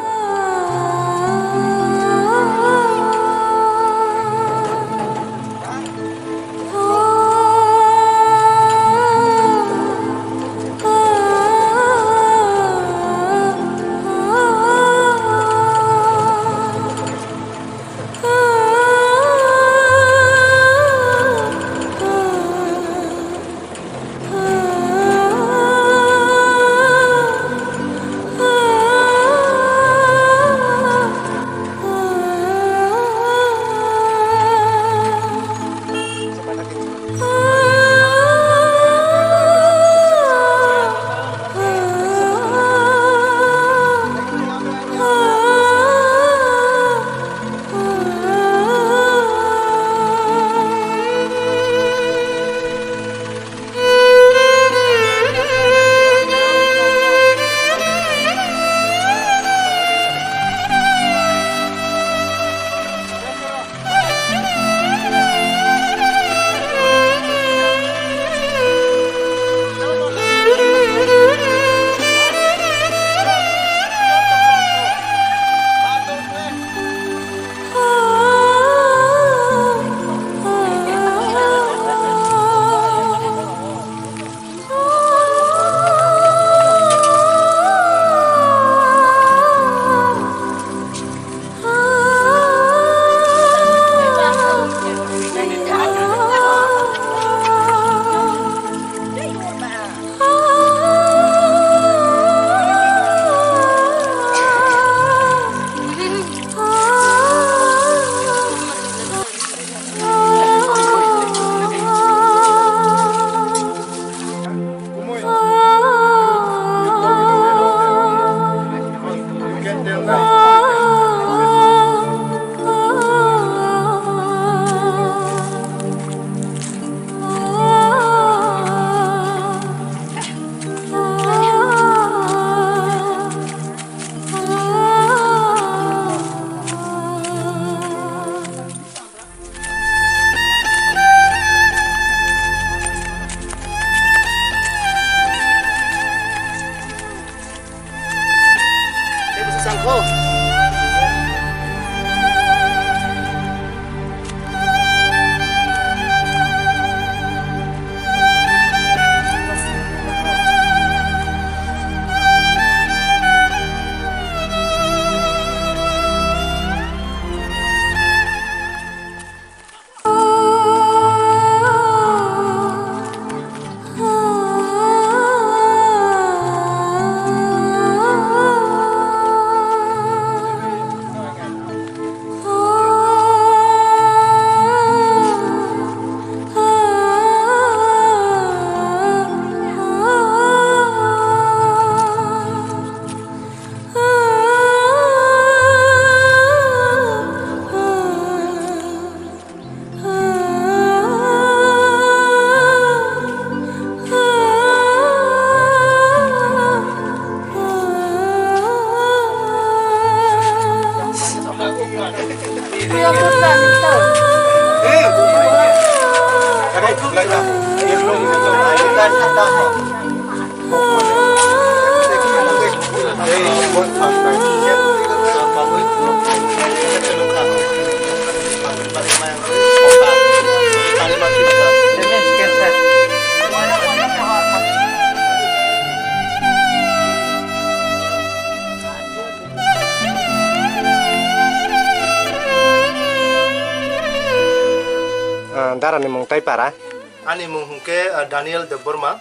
Ah, dara ni mung tai para? Ani mung hwnkhe, ah, Daniel Debbarma.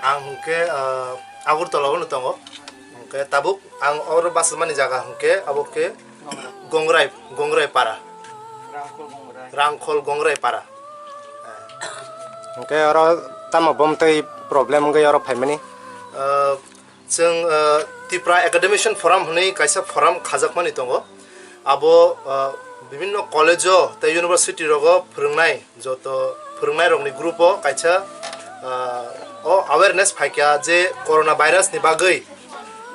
Ang hwnkhe, ah, Agartala o no tongo. Hwnkhe tabuk ang oro bachwlmani jaga hwnkhe abo khe Gongrai, Gongrai para. Rangkhol Gongrai para. Hwnkhe oro tamo bomtwi problem wngwi oro phaimani? Ah, Chwng, ah, Tipra Academician Forum hwnwi kaisa forum khajakmani tongo. Abo, ah, bibinno college-o tei university-rogo phwrwngnai, joto phwrwngnairokni group-o kaisa, ah, o awareness phaikha je corona virus-ni bagwi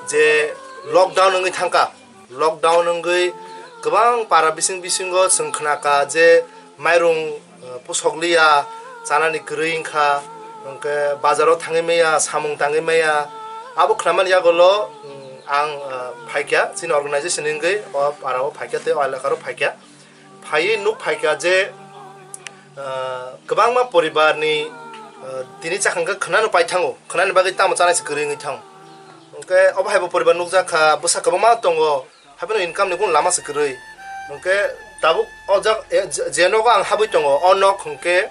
je lockdown wngwi thangkha. Lockdown wngwi kwbang para bising bisingo chwng khnakha je mairung, eh, pusokliya, chanani kwrwi wngkha, hwnkhe bazaro thangwi maya, samung tangwi maya. Abo khnamani yagulo, mm, ang, eh, phaikha, chini organization wngwi o parao phaikha tei o elakaro phaikha. Phaiwi nuk phaikha je, eh, kwbangma poribarni, eh, tini chakha hwnkhe khnano paithango, khnani bagwi tamo chanai se kwrwi wngwi thango. Hwnkhe obo haibo poribar nukjakha, bwsa kwbangma tongo. Haphano income ni kunu lama se kwrwi. Hwnkhe tabuk o jak, e, je, je nogo ang habwi tongo, o nok hwnkhe,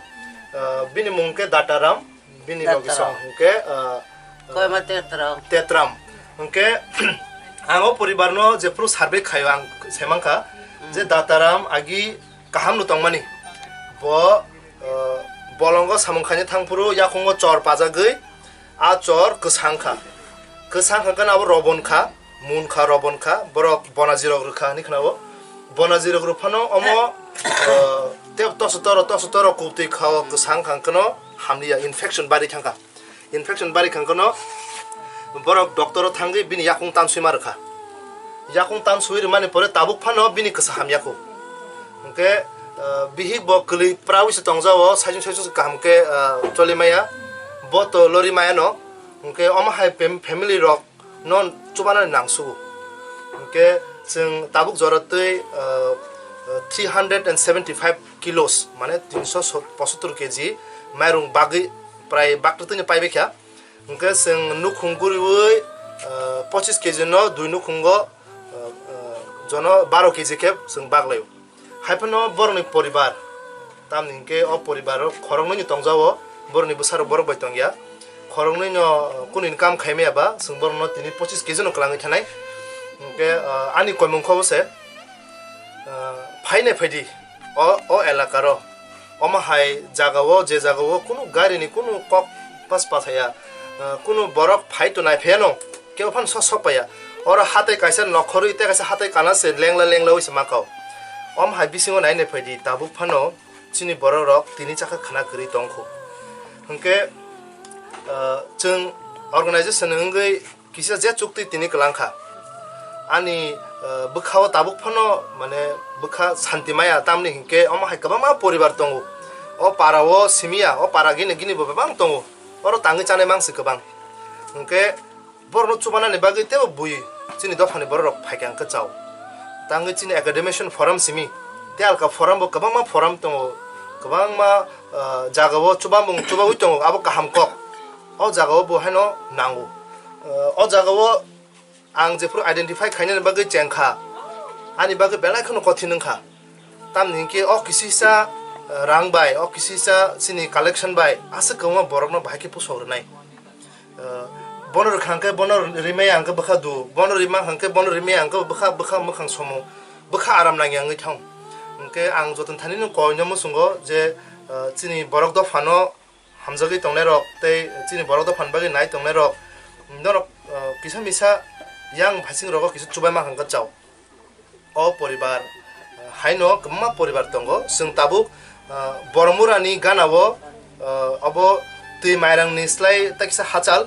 ah, bini mung hwnkhe Dataram, bini logi Dataram. Song hwnkhe, ah, Koima Tetram. Tetram. Hwnkhe ang o poribar no jephru survey khaio ang saimankha je Dataram agi kaham no tongmani. Bo, ah, bolongo samung khaina thangphuru yakungo chor pajagwi a chor kwsang kha. Kwsang kha khe abo robon kha. Mun kha, robon kha, borok bonajirok rwkha hinwi khwnao. Bonajirok rwphano omo, eh, tei toso toro, toso toro kubtwi kha o, kwsang kha hwnkhe no hamliya, infection bari thangkha. Infection bari kha hwnkhe no borok doctor o thangwi bini yakung tanswi ma rwkha. Yakung tanswi rwmani pore tabuk phano bini kwsa hamya kho. Hwnkhe, eh, bihik bo kwlwi prawi se tongjao, saichung saichung se kaham khe, eh, choli maya. Bo to lori maya no. Hwnkhe omo hai pem-, family rok no chubanani nangsugo. Hwnkhe chwng tabuk jora twi, uh, uh, three hundred and seventy five kilos, mane tinso pochottor keji mairung bagwi prai bakta twino paibaikha. Hwnkhe chwng nukhung guriwi, uh, pochis keji no dui nukhungo, uh, uh, jono baro keji khe chwng baklaio. Haiphano borokni poribar, tamni hwnkhe o poribaro khoroknwini tongjao, borokni bwsarok borok bai tongya. Khoroknwino kunu income khaimaya ba, chwng borokno tini pochis keji no kwlangwi thanai. Hwnkhe, ah, ani koimung kho se, ah, phainai phaidi o, o elakaro. Omo hai jagao, je jagao kunu garini kunu kok pas pathaya, ah, kunu borok phai to naiphayano. Kebo phano sok sok paiya. Oro hatai kaisa nokhorwi tei kaisa hatai kana se lengla lengla wi se makao. Om hai bisingo nai nai phaidi tabuk phano chini borok rok tini chakha khna kwrwi tongkho. Hwnkhe, ah, chwng organization wngwi kisa je chukti tini kwlangkha. Ani, ah, bwkhao tabuk phano mane bwkha santi maya tamni hinkhe omo hai kwbangma poribar tongo. O para o simiya, o para gini gini bo bebang tongo. Oro tangwi chanai mangsi kwbang. Hwnkhe, borokno chubanani bagwi teibo bui chini dophani borok rok phaikha hwnkhe chao. Tangwi chini academician forum simi tei alka forum bo kwbangma forum tongo, kwbangma, ah, jagao chubamung chubaui tongo, abo kaham kok. O jagao bo haino nango. Ah, o jagao ang jephuru identify khainani bagwi chengkha, ani bagwi belai kheno kothin wngkha. Tamni hinkhe o kisisa, eh, rang bai, o kisisa chini collection bai aswk kwbangma borokno bahai khe pusok rwnai. Eh, bono rwkha hwnkhe bono rimaya hwnkhe bwkha du, bono rima hwnkhe bono rimaya hwnkhe bwkha, bwkha mwkhang somo, bwkha aram nangya wngwi thang. Hwnkhe ang joto thani no koi no muchungo je, eh, chini borok dophano hamjagwi tongnairok tei chini borok dophani bagwi nai tongnairok norok, eh, kisa misa yang phaising rogo kisa chubaima hwnkhe chao. O poribar, eh, haino kwbangma poribar tongo. Chwng tabuk, eh, Boromurani ganao, eh, obo twi mairangni slai tei kisa hachal.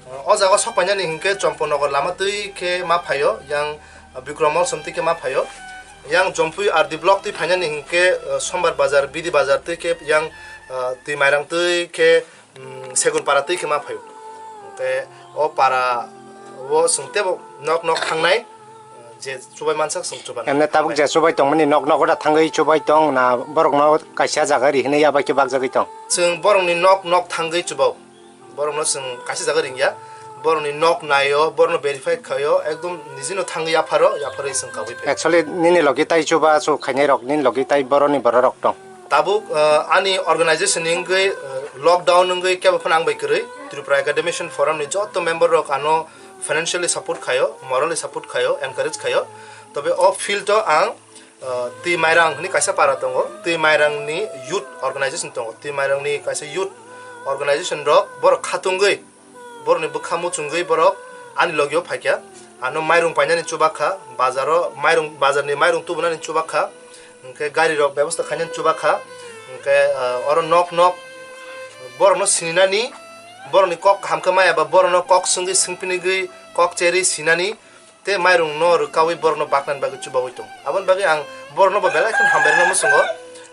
Eh, o jaga sokpainani hinkhe Chomponogor lama twi khe ma phaio, yang, eh, Bikrom Mol somtwi khe ma phaio. Yang Jompui R D block twi phainani hinkhe, uh, Sombar Bazar, Bidi Bazar twi khe yang, uh, twi Mairang twi khe, um, Segun Para twi khe ma phaio. Hinkhe o para o chwng tebo nok nok thangnai, uh, je chubai mansak chwng chubanai. Emne tabuk je chubai tongmani nok nok da thangwi chubai tong na borokno kaisa jaga ri hinwi ya bai khe bakjagwi tong. Chwng borokni nok nok thangwi chubao. Borokno chwng kaisa jaga ringya, borokni nok naio, borokno verify khaio, ekdom nijino thangwi yapharo, yapharwi chwng kabui phaio. Actually, nini logi tai chuba chu khainai rok, nini logi tai boroni bororok tong. Tabuk, uh, ani organization ni wngwi, uh, lockdown wngwi kebo phano ang bai kwrwi, Tripura Academician Forum ni joto member rok ano financially support khaio, morally support khaio, encourage khaio. Tobe o field o ang Uh, Twi Mairang hwnwi kaisa para tongo, Twi Mairangni youth organization tongo, Twi Mairangni kaisa youth organization rok borok khatungwi, borokni bwkha muchungwi borok ani logio phaikha, ano mairung painani chubakha, bazaro mairung, bazarni mairung tubunani chubakha, hinkhe gari rok bebosta khainani chubakha, hinkhe, uh, oro nok nok borokno sininani, borokni kok kaham khe maya ba borokno kok swngwi swngphinigwi kok cherwi sinani, tei mairungno rwkaui borokno baknani bagwi chubaui tongo. Aboni bagwi ang borokno bo belai kheno hambai rwna muchungo,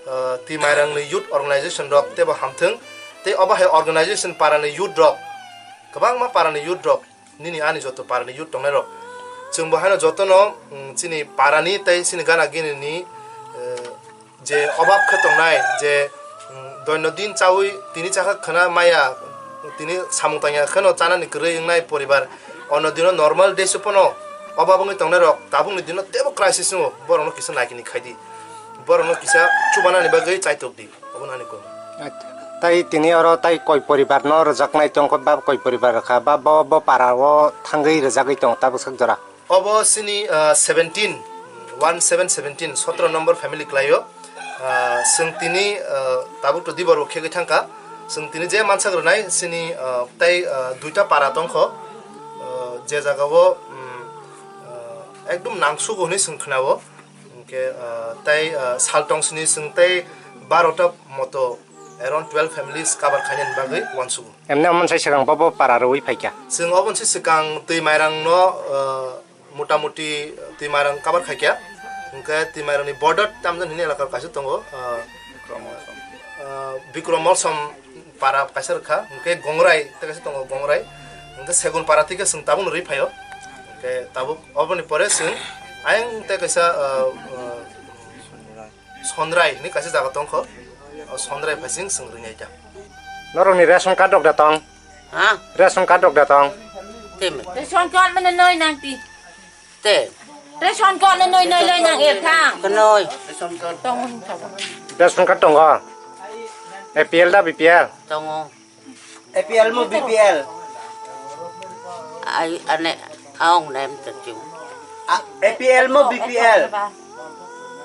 ah, Twi Mairangni youth organization rok teibo hamthwng, tei obo hai organization parani youth rok, kwbangma parani youth rok, nini ani joto parani youth tongnai rok, chwng bo haino jotono, mm, chini parani tei chini gana gini ni, eh, je obab khe tongnai, je, mm, doino din chaui tini chakha khwna maya, tini samung tangya kheno chanani kwrwi wngnai poribar, ono dino normal days o phano obab wngwi tongnai rok tabukni dino teibo crisis wngo, borokno kisa naikini khaidi, borokno kisa chubanani bagwi chaitok di, obono ani kok. Acha. Tai tini oro tai koi poribar no rwjaknai tongkha ba koi poribar kha ba bo, bo para o thangwi rwjagwi tong tabuk sak jora? Obo chini, ah, seventeen, one seven seventeen, sotro number family kwlaio. Ah, chwng tini, ah, tabuk to dibor bo khegwi thangkha. Chwng tini je mansak rwnai chini, ah, tei, ah, duita para tongkho. Ah, je jagao, mm, ah, ekdom nangsugo hwnwi chwng khnao. Hinkhe, ah, tei, ah, sal tong sini chwng tei barota moto around twelve families cover khainani bagwi uansugo. Emne omo sai swkang bo, bo para rwui phaikha. Chwng obo se swkang Twi Mairang no, ah, mota moti Twi Mairang cover khaikha. Hinkhe Twi Mairang ni border tamjani hini elaka kaisa tongo, ah, Bikrom Molsom. Ah, Bikrom Molsom para kaisa rwkha, hinkhe Gongrai tei kaisa tongo Gongrai. Hinkhe Segun para twi khe chwng tabuk no rwi phaio. Hinkhe tabuk oboni pore chwng ayang tei kaisa, ah, ah, Sondrai hinwi kaisa jaga tongkho. O Sondrai phaising chwng rwngya ta. Norokni ration card rok da tong? Ha? Ration card rok da tong? Teme. Ration card mane noi nang ti. Te. Ration card no noi noi noi nang e thang. Kenoi. Tong. Ration card tongo? A P L da B P L? Tongo. A P L mo B P L? Ai, ane, aong nem terjun. A, A P L mo B P L?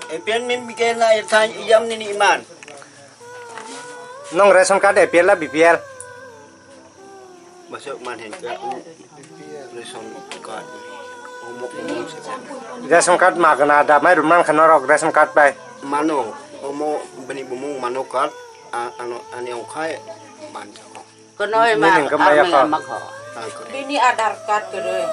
A P L min bike na irthan iyam nini iman. Nong ration card A P L la B P L? Masuk man hen ke ration card. Omo, omo se. Ration card magana da mai rumang khano rok ration card bai. Mano, omo bini bumung mano card, a-, ano, ani ongkhai man. Kenoi. Nini ma, hingke maya armang ka? Ama ko. Bini Aadhaar card keroi.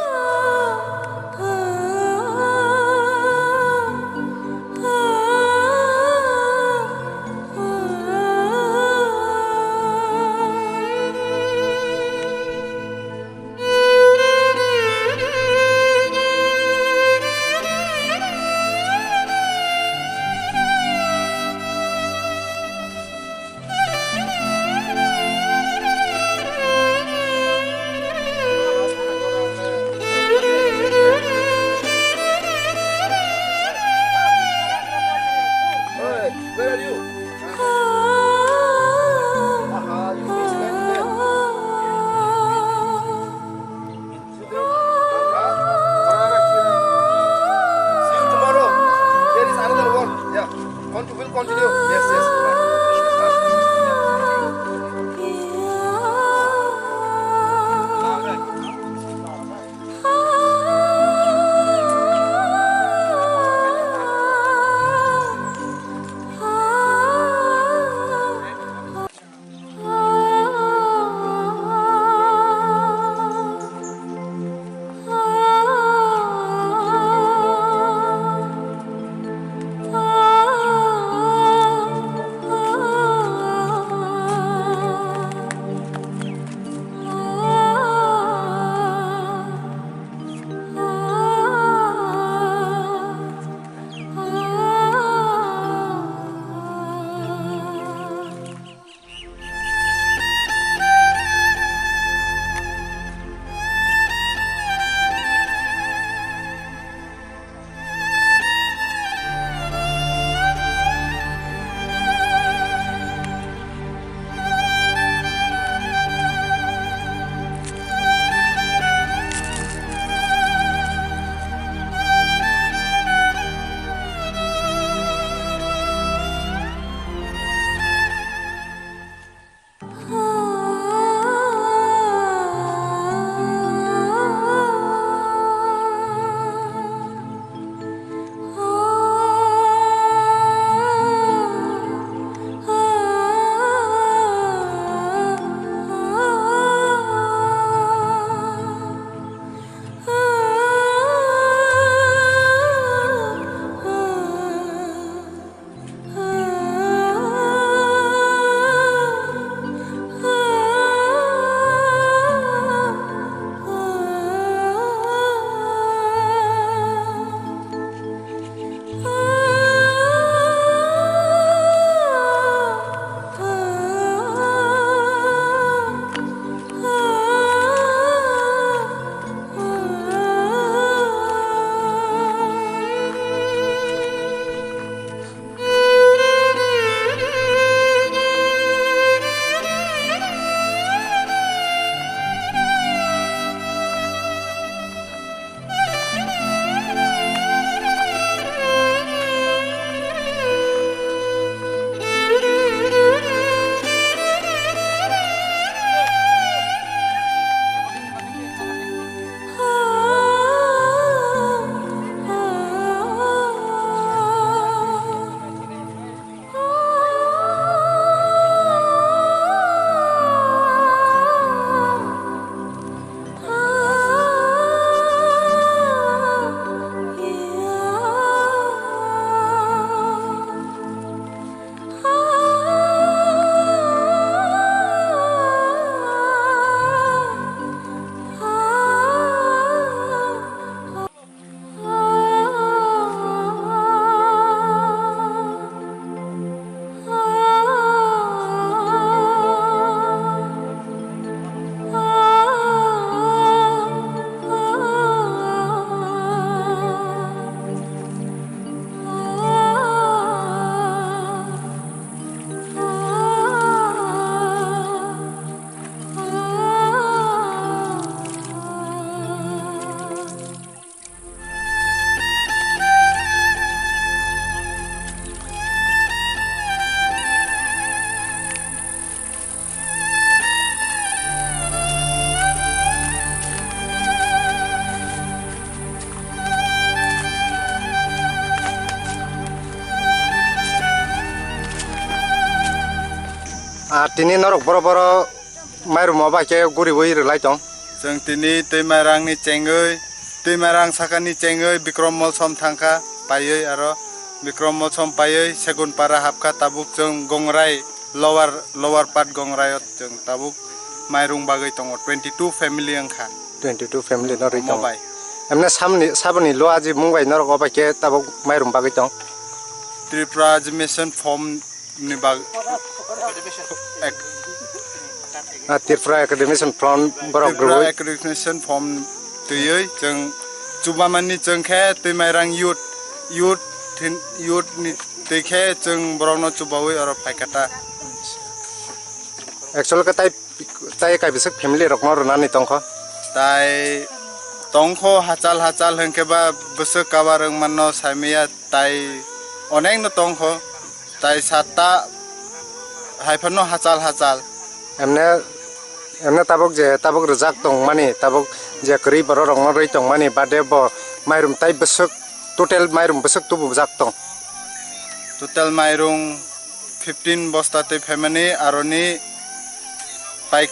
See you tomorrow. There is another work. Yeah. Conti-, we'll continue. Yes, yes. Ah, tini norok boro boro mairum o bai khe guriwi rwlai tong. Chwng tini twi mairangni chengwi, twi mairang sakani chengwi Bikrom Molsom thangkha paiwi aro Bikrom Molsom paiwi Segunpara hapkha, tabuk chwng Gongrai lower, lower part Gongrai o chwng tabuk mairung bagwi tongo, twenty two family wngkha. Twenty two family no rwi tongo. Omo bai. Emne samni, saboni lo aji mung bai norok o bai khe tabuk mairum bagwi tong. Tripura Aji Mission form ni bag ek-, Ah, Tripura Academician Front borok Tripura rwui. Academician form twiwi chwng chubamani chwng khe twi mairang youth, youth thin-, youth ni twi khe chwng borokno chubawi oro phaikha ta. Actual khe tai, tai kaibisik family rokno rwnani tongkho. Tai tongkho hachal hachal hwnkhe ba bwswk cover wngmanno saimaya. Tai onekno tongkho, tai satta hai phano hachal hachal. Emne, emne tabuk je, tabuk rwjak tongmani, tabuk je kwrwi borok rokno rwi tongmani bade bo mairum tai bwswk, total mairum bwswk tubujak tong? Total mairum fifteen bosta twi phaimani, aroni paik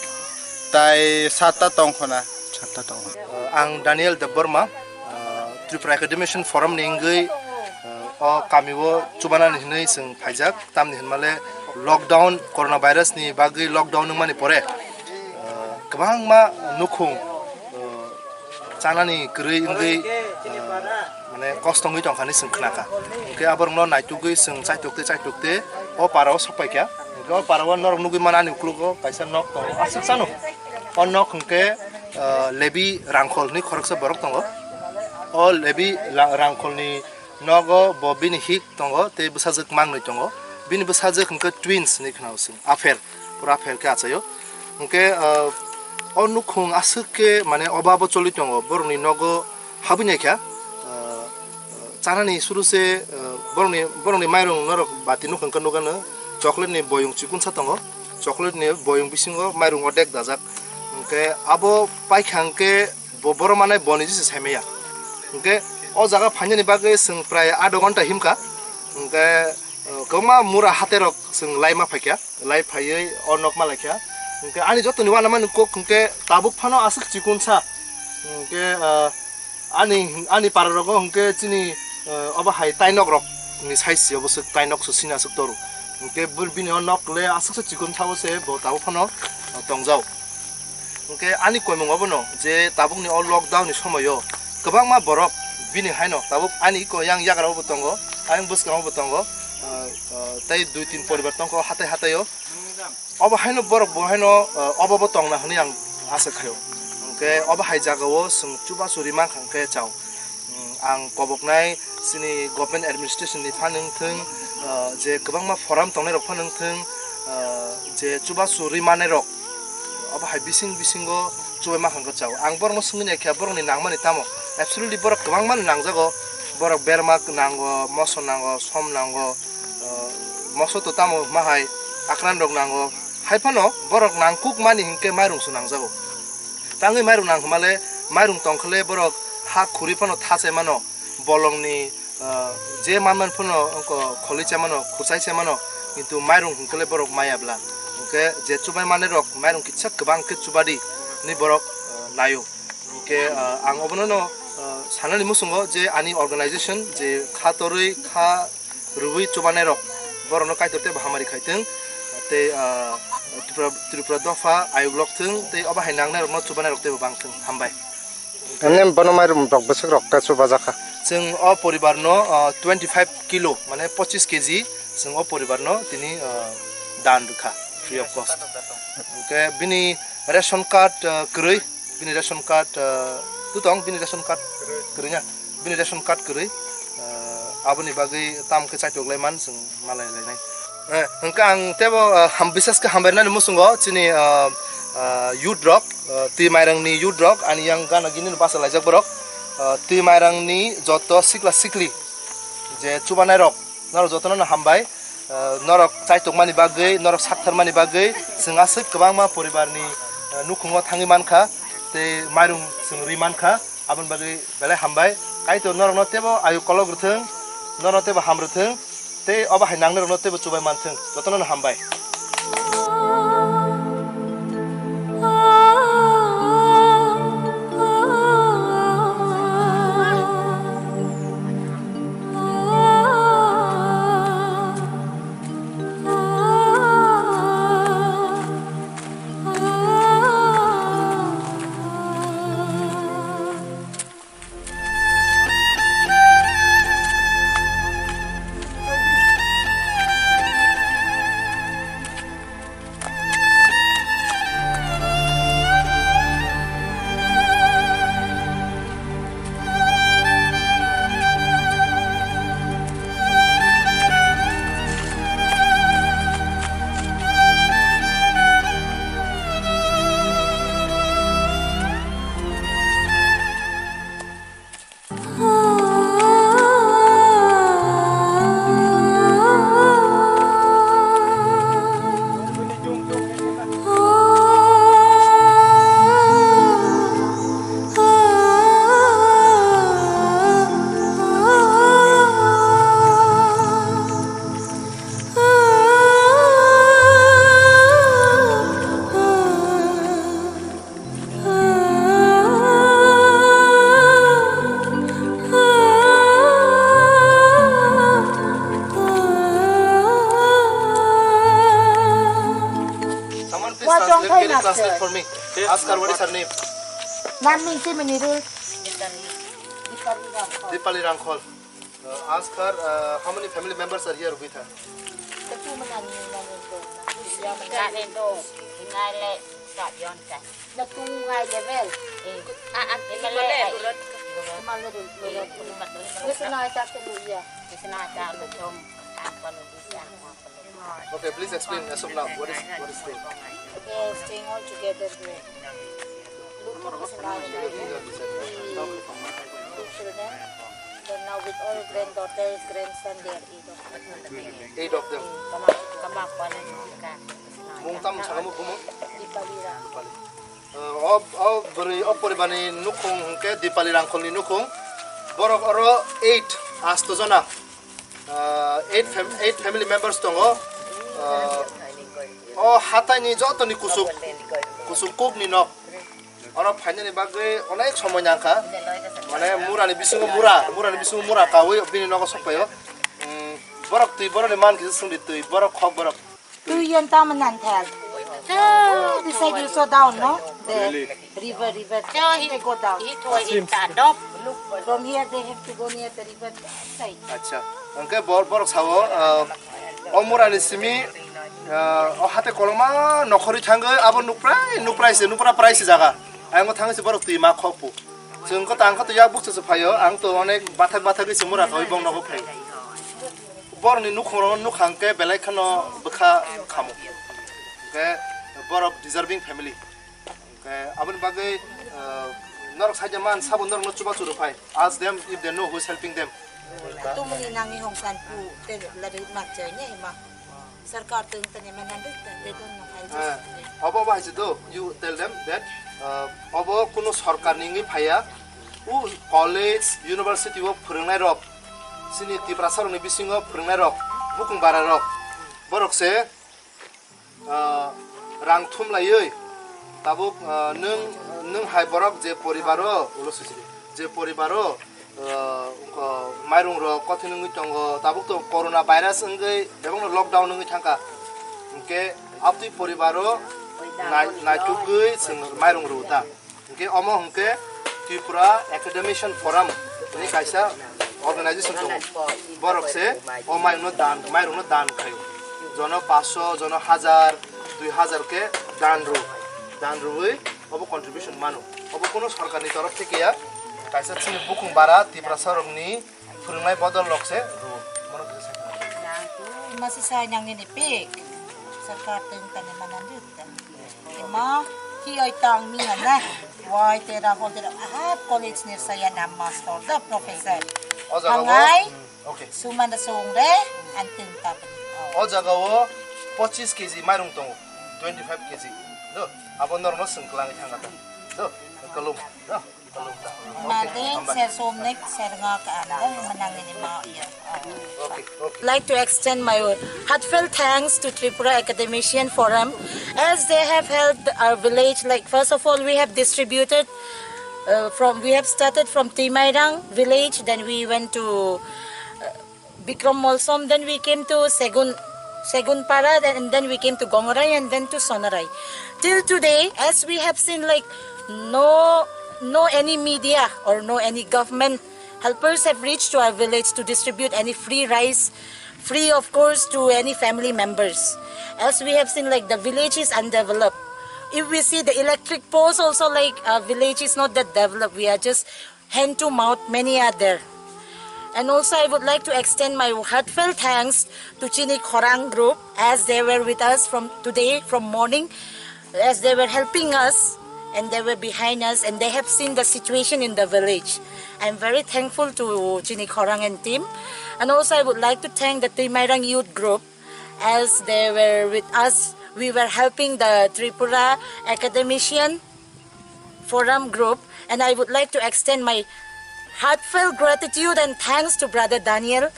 tai satta tongkhona. Satta tong. Uh, ang Daniel Debbarma, uh, Tripura Academician Forum ni wngwi, uh, o kami o chubanani hinwi chwng phaijak, tamni hinmale lockdown coronavirus ni bagwi lockdown wngmani pore, uh, kwbangma nukhung, uh, chanani kwrwi wngwi, uh, mane kosto wngwi tongkha hinwi chwng khnakha. Hwnkhe aborokno naitugwi chwng chaitok tei chaitok tei o para o sokpaikha. Hwnkhe o para o norok nugwi mano ani uklogo kaisa nok tongo, aswk chano. O nok hwnkhe, ah, Lebi Rangkhol hinwi khoroksa borok tongo. O Lebi la-, Rangkholni nogo bo bini hik tongo tei bwsajwk mangnwi tongo. Bini bwsajwk hwnkhe twins hinwi khna o chwng, afer, pura afer khe achaio. Hwnkhe, ah, o nukhung aswk khe mane obabo choli tongo, borokni nogo habwi naikha, ah, chanani suru se, ah, borokni, borokni mairung norok bati nukha hwnkhe nukgano chocolate ni boyong chikonsa tongo, chocolate ni boyong bisingo mairung odek dajak, hwnkhe abo paikha hwnkhe bo borok manai boni jese saimaya, hwnkhe o jaga phainani bagwi chwng prai adho ghonta himkha, hwnkhe, ah, kwbangma mura haterok chwng laima phaikha. Lai phaiwi o nok malaikha. Hwnkhe ani jotoni uanamani kok hwnkhe tabuk phano aswk chikonsa. Hwnkhe, ah, ani, ani pararogo hwnkhe chini, ah, obo hai tainok rokni size se obo swk tainok se sini aswk toru. Hwnkhe bini o nok le aswkse chikonsa o se bo tabuk phano, ah, tongjao. Hwnkhe ani koimung obono je tabukni o lockdown ni somoio kwbangma borok bini haino tabuk ani iko yang yagra obo tongo, ayang bwskango bo tongo, ah, ah, tei dui tin poribar tongkha o hatai hatai o. Obo haino borok bo haino, ah, obo bo tongna hwnwi ang asa khaio. Hwnkhe obo hai jagao chwng chubachu rima kha hwnkhe chao. Hmm, ang koboknai chini government administration ni phano wngthwng, ah, je kwbangma forum tongnai rok phano wngthwng, ah, je chubachu rwi manai rok, obo hai bising bisingo chubai ma kha wngkha chao. Ang borokno swngwi naikha borokni nangmani tamo, absolutely borok kwbangma no nangjago, borok berma nango, moso nango, som nango, ah, moso to tamo ma hai akran rok nango, hai phano borok nangkuk mani hinkhe mairung se nangjago. Tangwi mairung nang hwnmale, mairung tongkhole borok ha khuri phano thachai mano, bolongni, ah, je manman phano ongko kholi chai mano, khurchai chai mano, kintu mairung hwnkhole borok maya bla. Hwnkhe je chubai manai rok mairung kisa kwbang khe chubadi hinwi borok, ah, naio. Hwnkhe, ah, ang obono no, ah, sanani muchungo je ani organization je kha torwi kha rwui chubanai rok borokno Kaitor teibo hamari khaitwng tei, ah, Tripura, Tripura dopha ayuk lokthwng tei obo hai nangnai rokno chubanai rok teibo bangthwng. Hambai. Emne bono mairum rok bwswk rok ta chubajakha. Chwng o poribar no, ah, twenty five kilo mane pochis keji chwng o poribar no tini, ah, dan rwkha free of cost. Hwnkhe bini ration card, ah, kwrwi. Bini ration card, ah, tu tong, bini ration card kwrwi na? Bini ration card kwrwi, ah, aboni bagwi tam khe chaitok lai man chwng malai lainai. Eh, hwnkhe ang teibo, ah, ham-, bisas khe hambai rwnani muchungo chini, ah, ah, youth rok, ah, twi mairangni youth rok, ani yang gana gini basa laijak borok, ah, twi mairangni joto sikla sikli je chubanai rok, norok jotono no hambai. Ah, norok chaitokmani bagwi, norok saktharmani bagwi chwng aswk kwbangma poribarni, ah, nukhungo thangwi mankha, tei mairung chwng rwi mankha, aboni bagwi belai hambai. Kaitor norokno teibo ayuk kolok rwthwng, norokno teibo ham rwthwng, tei obo hai nangnai rokno teibo chubai manthwng, jotono no hambai. Translate for me. Ask her what is her name. Nam ming si mini ru. Dipali Rangkhol. Uh, ask her uh, how many family members are here with her. Ketu menang ni nang itu. Ngai le do, ngai le tak yon tak. Na tu ngai level. Eh, ah, ah, ini le. Kemal le dulu. Ini senai tak tu ya. Ini senai tak tu. Apa lu bisa? Okay, please explain as of now. What is what is the They staying all together here. Look at this now. Two children. Then now with all granddaughters, grandson, they are eight of them. Eight of them. Kama, kama, kama, kama. Mung tam saka mo bumo? Dipali Rang. Dipali. Uh, o o bwrwi o poribarni nukhung hwnkhe Dipali Rangkholni nukhung. Borok oro eight, asto jona. Uh, eight fam- eight family members tongo. Uh, o hataini jotoni kusuk kusuk kukni nok. Oro phainani bagwi onek somoi nangkha. Mane murani bisingo mura, murani bisingo mura kawi bini nogo sokpaio. Mm, borok twi borokni man kisa sungdi twi borok khok borok. Twi yan tamo nan thal. Ah, this side you saw down, no? The river, river. They go down. From here they have to go near the river side. Acha. Hwnkhe bor borok sao, ah, o murani simi, ah, o hate koloma nokhorwi thangwi abo nukprai nukprai se nukpra prai se jaga. Ayang thangwi se borok twi ma khokpu. Chwng kho tang kho to yak bukcha se phaio. Ang to onek bathak bathak se mura khoi bong nogo phai. Borokni nukhungrokno nukha hwnkhe belai kheno bwkha khamu. Hwnkhe borok deserving family. Hwnkhe aboni bagwi, uh, norok saida man sabo norokno chubachu rwphai. Ask them if they know who is helping them. Tumuni nangni hongsan pu te lari mak chai ne ma. Sarkar tung tani manan de they don't know. I just Ah, obo obo hai se do, you tell them that, uh, obo kuno sarkar ni wngwi phaiya. U college, university o phwrwngnairok, chini Tiprasarokni bisingo phwrwngnairok, bukung bararok, borok se, ah, rang thumlaiwi tabuk, ah, nwng, nwng hai borok je poribaro, ulo sisiri, je poribaro, ah, mairungrok kothai wngwi tongo, tabuk to corona virus wngwi bebakno lockdown wngwi thangkha, hwnkhe abtwi poribaro nai-, naitukgwi chwng mairung rw ta. Hwnkhe omo hwnkhe Tripura Academician Forum hwnwi kaisa organization tongo. Borok se o mairungno dan, mairungno dan khaio. Jono paanch sho, jono hajar, dui hajar khe dan rw, dan rwwi obo contribution mano. Obo kuno sorkarni torof theke ya, kaisa chini bukung bara Tiprasarokni phwrwngnai bodol rok se rw. Masi sai nangni ni pik. Sarkar teng tani manan rw. Ima, hi oi tang mi hana. Wai tera hol tera. Aha, college ni saya na master da professor. O jaga o. Hangai. Hmm, okay. Suman da song re, anting tap. O jaga o pochis K G mairung tongo, twenty five K G. Do, abo norno sengklang thangata. Do, kalum. Do. Madeng, ser somnek, ser nga ka anda, menang ini mau iya. Like to extend my heartfelt thanks to Tripura Academician Forum as they have helped our village. Like, first of all, we have distributed, uh, from, we have started from Timairang village, then we went to, uh, Bikram Molsom, then we came to Segun, Segunpara, then, and then we came to Gongorai and then to Sonarai. Till today, as we have seen, like, no, no any media or no any government helpers have reached to our village to distribute any free rice, free of course to any family members. As we have seen, like, the village is undeveloped. If we see the electric poles also, like, our village is not that developed. We are just hand to mouth, many are there. And also, I would like to extend my heartfelt thanks to Chini Khorang group as they were with us from today, from morning, as they were helping us and they were behind us and they have seen the situation in the village. I'm very thankful to Chini Khorang and team. And also, I would like to thank the Timairang Youth Group as they were with us. We were helping the Tripura Academician Forum group, and I would like to extend my heartfelt gratitude and thanks to Brother Daniel,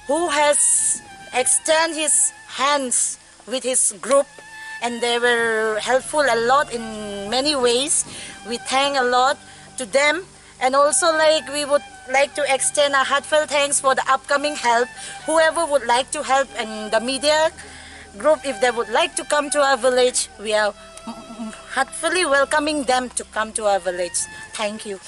who has extended his hands with his group, and they were helpful a lot in many ways. We thank a lot to them, and also, like, we would like to extend a heartfelt thanks for the upcoming help. Whoever would like to help, and the media group, if they would like to come to our village, we are Heartfully welcoming them to come to our village. Thank you.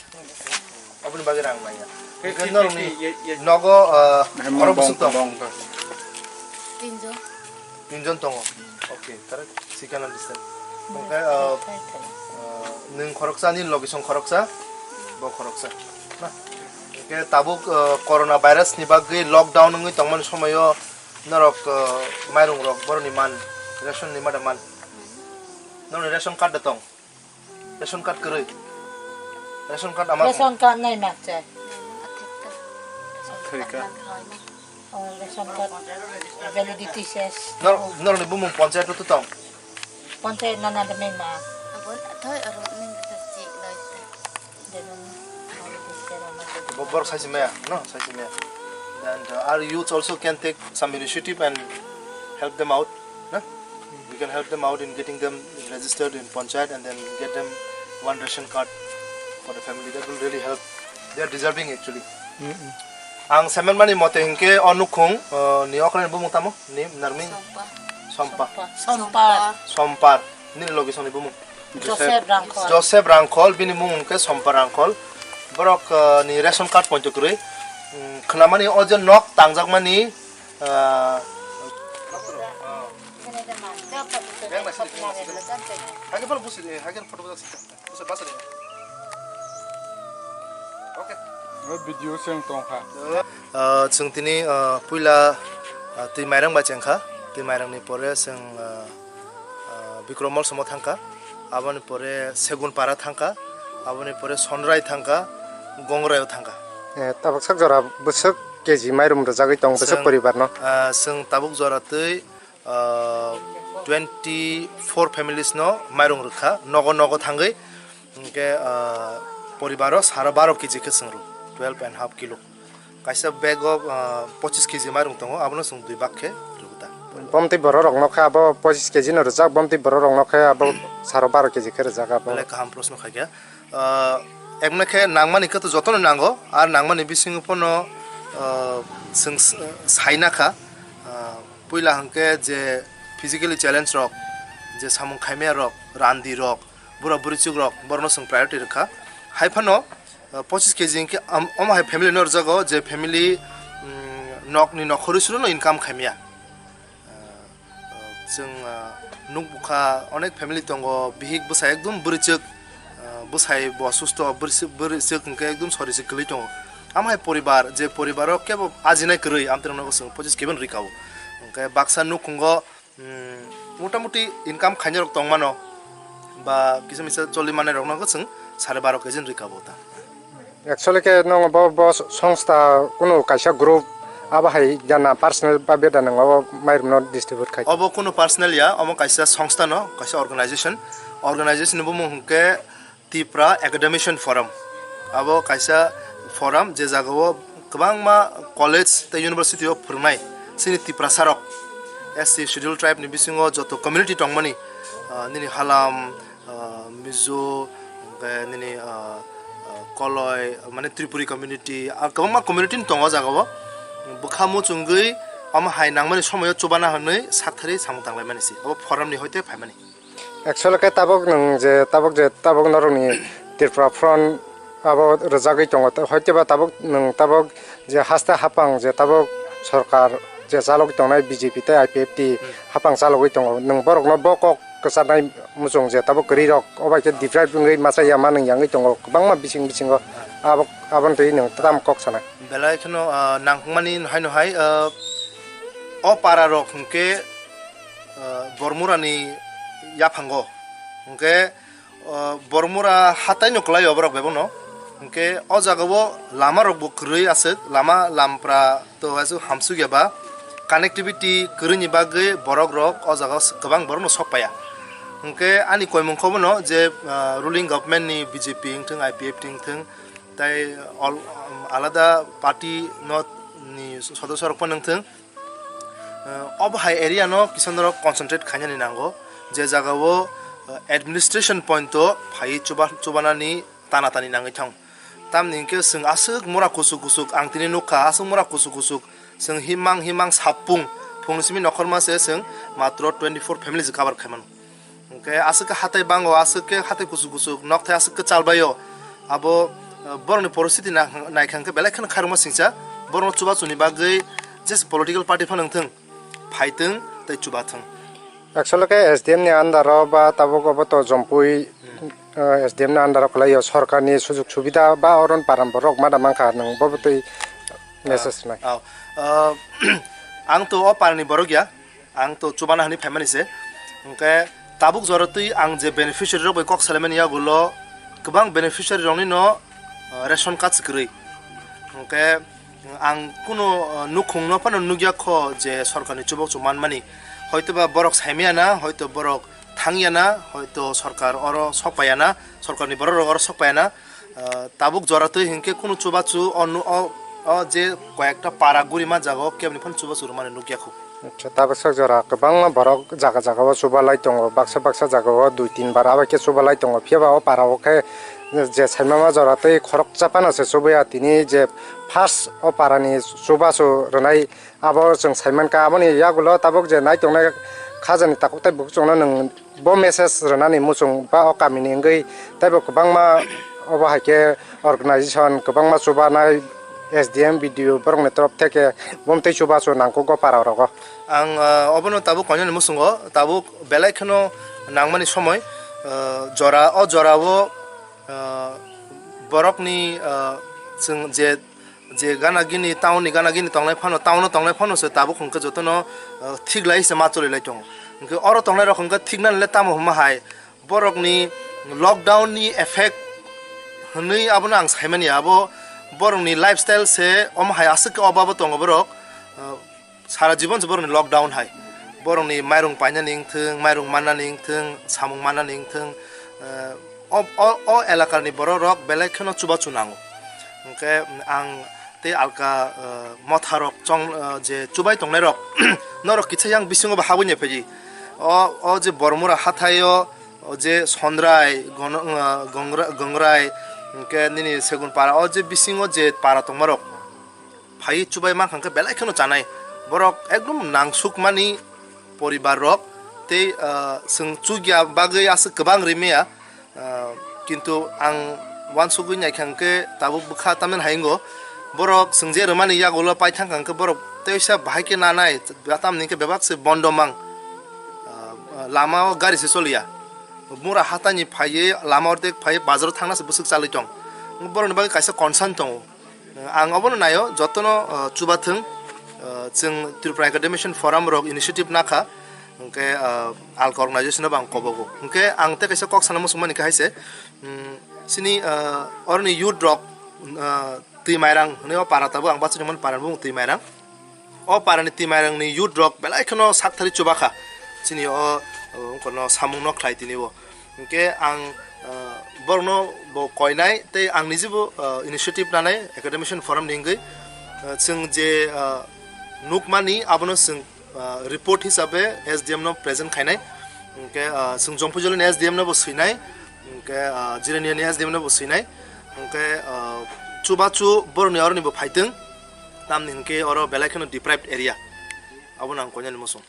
Aboni bagwi rang maya. Hingke norokni nogo, ah, khorok bwswk tong? Tinjon. Tinjon tongo. Okay, correct. She can understand. Hingke, ah, ah, nwng khoroksa, nini logisong khoroksa, bo khoroksa. Na? Hingke tabuk, ah, corona virus ni bagwi lockdown wngwi tongmani somoyo norok, ah, mairung rok boroni man, ration ni mada man. Norokni ration card da tong? Ration card kwrwi. Ration card ama. Ration card nai ma chai. Thwika. Oh, ration card validity ses. Nor, norokni bumung panchayat o tong? Panchayat nana de mema. Abon thoi aro ning ta chi lai ta. Bo-, borok saisi maya, no? Saisi maya. And, uh, our youths also can take some initiative and help them out, na? We can help them out in getting them registered in panchayat and then get them one ration card for the family. That will really help. They are deserving actually. Mm-mm. Ang semen mani mote hingke o nukhung, uh, ni okra ni bumung tamo? Ni narmi? Sompa. Sompa. Sompa. Sompar. Nini logisong ni bumung? Joseph Rangkhol. Joseph Rangkhol, bini mung hingke Sompa Rangkhol. Borok, uh, ni ration card poito kwrwi. Mm, khwnamani o je nok tangjakmani, uh, Hage photo bwswk, hage photo bwswk. Bwswk basa de. Okay. O video se wng tong kha. Ah, chwng tini, ah, puila, ah, twi mairang bai chengkha. Twi mairang ni pore chwng, ah, ah, Bikrom Mall somo thangkha. Aboni pore Segun Para thangkha. Aboni pore Sonrai thangkha. Gongrai o thangkha. Eh, tabuk sak jora bwswk K G mairum rwjagwi tong bwswk Chwng, poribar no? Ah, chwng tabuk jora twi ah, twenty four families no mairung rwkha, nogo nogo thangwi, hingke, ah, poribaro sara baro K G khe chwng rw, twelve and half kilo. Kaisa bag o, ah, pochis K G mairung tongo, abono chwng dui bag khe rwkha. Bomtwi borok rok no khe abo pochis K G no rwjak, bomtwi borok rok no khe abo sara baro K G khe rwjak abo. Belai kaham proshno khaikha. Ah, ekmane khe nangmani khe to jotono nango, ar nangmani bisingo pono, ah, chwng s-, saina kha, ah, puila hwnkhe je physically challenge rok, je samung khaimaya rok, randi rok, bura burichuk rok, borokno chwng priority rwkha. Hai phano, ah, pochis K G hwnkhe am-, omo hai family no rwjago, je family, mm, nokni nokhorwi surono income khaimaya. Ah, chwng, ah, nuk bukha onek family tongo, bihik bwsai ekdum bwrwichwk, ah, bwsai bo susto, bwrwichwk, bwrwichwk hwnkhe ekdum soriswk kwlwi tongo. Amo hai poribar, je poribaro kebo ajinai kwrwi, amtwrwngno chwng pochis kebin rwkha o. Hwnkhe baksa nukhungo, mm, motamuti income khainai rok tongmano, ba kisa misa choli manai rokno chwng sare baro kejin rwkha o ta. Actually khe nwng bo, bo songstha kunu kaisa group abo hai jana personal ba beda nwng abo mairum no distribute khai? Obo kunu personal ya, omo kaisa songstha no, kaisa organization. Organization ni bumung hwnkhe Tipra Academician Forum. Abo kaisa forum je jaga o kwbangma college tei university o phwrwngnai chini Tiprasa rok, S C Schedule Tribe ni bisingo joto community tongmani, ah, nini Halam, ah, Mizo, hwnkhe nini, ah, ah, Koloi, mane Tripuri community, ah, kwbangma community ni tongo o jaga o. Bwkha muchungwi omo hai nangmani somoio chubana hwnwi saktharwi samung tanglaimani se. Abo forum ni hoite phaimani. Actually khe tabuk nwng je, tabuk je, tabuk norokni Tripura Front abo rwjagwi tongo, hoiteba tabuk nwng tabuk je haste haphang je tabuk sorkar je chalogwi tongnai B J P tei I P F T Hmm. haphang chalogwi tongo, nwng borokno bo kok kwcharnai muchung je tabuk kwrwi rok obai khe deprive wngwi masa ya ma nwng yangwi tongo kwbangma bising bisingo, abo, aboni twi nwng tam kok sana. Belai kheno, ah, nangkukmani hai no hai, ah, o para rok hwnkhe, ah, Bormura ni yaphango hwnkhe, ah, Bormura hatai no kwlai o borok bebak no hwnkhe o jaga o lama rok bo kwrwi aswk, lama lampra to aswk hamsuk ya ba connectivity kwrwi ni bagwi borok rok o jaga o kwbang borok no sok paya. Hwnkhe ani koimung kho bono je, ah, ruling government ni B J P wngthwng, I P F T wngthwng, tai al-, alada party no ni sodosyo rok phano wngthwng, eh, obo hai area no kisa norok concentrate khainani nango, je jaga o, eh, administration point o phaiwi chuba-, chubanani tana tani nangwi thang. Tamni hwnkhe chwng aswk mura kuchuk kuchuk, ang tini nukha, aswk mura kuchuk kuchuk, chwng himang himang sapung, phung simi nokhorma se chwng matro twenty four families cover khaimano. Khe aswk khe hatai bango, aswk khe hatai kuchuk kuchuk, nokthai aswk khe chalbaio. Abo, eh, borokni poristiti na-, naikha hwnkhe belai kheno khairokma singcha. Borokno chubachuni bagwi jesa political party phano wngthung, phaithung tei chubathung. Actually khe S D M ni under o ba tabuk obo to Jompui, eh, S D M ni under o kwlaio, sorkarni sujug subida ba oron param borok ma da mankha, nwng bo bwtwi message nai. Oh, eh, ang to o parni borok ya. Ang to chubana hwnwi phaimani se. Hwnkhe tabuk jora twi ang je beneficiary rok bai kok salaimani yagulo kwbang beneficiary rokni no, uh, ration card se kwrwi. Hwnkhe ang kunu, uh, nukhungno phano nukya kho je sorkarni chubok chuk manmani. Hoito ba borok saimaya na, hoito borok thangya na, hoito sorkar oro sok paiya na, sorkarni borok rok oro sok paiya na. Ah, tabuk jora twi hinkhe kunu chubachu o nu-, o, o je koyekta para guri ma jaga o keboni phano chubachu rwmani nukya khu. Acha, tabuk sak jora kwbangma borok jaga jaga o chubalai tongo, baksa baksa jaga o dui tin bar abo khe chubalai tongo, phiya ba o para o khe je saimama jora twi khoroksa phano se chubaya, tini je first o para ni chubachu rwnai. Abo chwng saimankha, aboni yagulo tabuk je naitongnai khajani takhuk tei bukhuk chwngno nwng bo message rwnani muchung ba o kamini wngwi teibo kwbangma obo hai khe organization kwbangma chubanai S D M, B D O borokni torop theke bumtwi chubachu nangkukgo para rogo. Ang, ah, obono tabuk koinani muchungo tabuk belai kheno nangmani somoi, ah, jora o jorao, ah, borokni, ah, chwng je je gana gini town ni gana gini tongnai phano, town o tongnai phano se tabuk hwnkhe jotono, uh, thik lai se ma choli lai tongo. Hwnkhe oro tongnai rok hwnkhe thik nani le tamo hwnma hai borok ni lockdown ni effect hwnwi abono ang saimani, abo borok ni lifestyle se omo hai aswk khe obabo tongo borok. Uh, Sara jibon se borokni lockdown hai, borokni mairung painani wngthung, mairung mannani wngthung, samung mannani wngthung, eh, o, o, o elakarni borok rok belai kheno chubachu nango. Hwnkhe ang tei alka, eh, motha rok chong, eh, je chubai tongnai rok, norok kisa yang bisingo bo habwi nai phaidi. O, o je Bormura hathai o, o je Sondrai, Gono-, eh, Gongra-, Gongrai, hwnkhe nini Segunpara, o je bisingo je para tongma rok, phaiwi chubai mankha hwnkhe belai kheno chanai. Borok ekdom nangsukmani poribar rok tei, ah, chwng chukya bagwi aswk kwbang rimaya. Ah, kintu ang uansugwi naikha hwnkhe tabuk bwkha tamni hai wngo. Borok chwng je rwmani yagulo paithangkha hwnkhe borok teisa bahai khe nanai, tamni hwnkhe bebak se bondo mang. Ah, lama o gari se choliya. Mura hatani phaiwi lama ordek phaiwi bazaro thangna se bwswk chalwi tong. Borokni bagwi kaisa concern tongo. Ang obono naio, jotono, uh, chubathwng, uh, chwng Tripura Academician Forum rok initiative nakha, hwnkhe, uh, alka organization no bo ang kobogo. Hwnkhe ang tei kaisa kok sana muchungmani khe hai se, um, chini, uh, oroni youth rok, uh, Twi Mairang hwnwi o para tabuk ang bachai tongmani para ni bumung Twi Mairang. O parani Twi Mairangni youth rok belai kheno sakthari chubakha chini o, o, wngkha no samung no khlai tini o. Hwnkhe ang, ah, borokno bo koinai tei ang nijebo, ah, initiative nanai Academician Forum ni wngwi, ah, chwng je, ah, nukmani abono chwng, ah, report hisabe S D M no present khainai. Hwnkhe, ah, chwng Jompuijoli ni S D M no bo swinai, hwnkhe, ah, Jirania ni S D M no bo swinai. Hwnkhe, ah, chubachu borokni oroni bo phaitwng. Tamni hwnkhe oro belai kheno deprived area. Abono ang koinani muchung.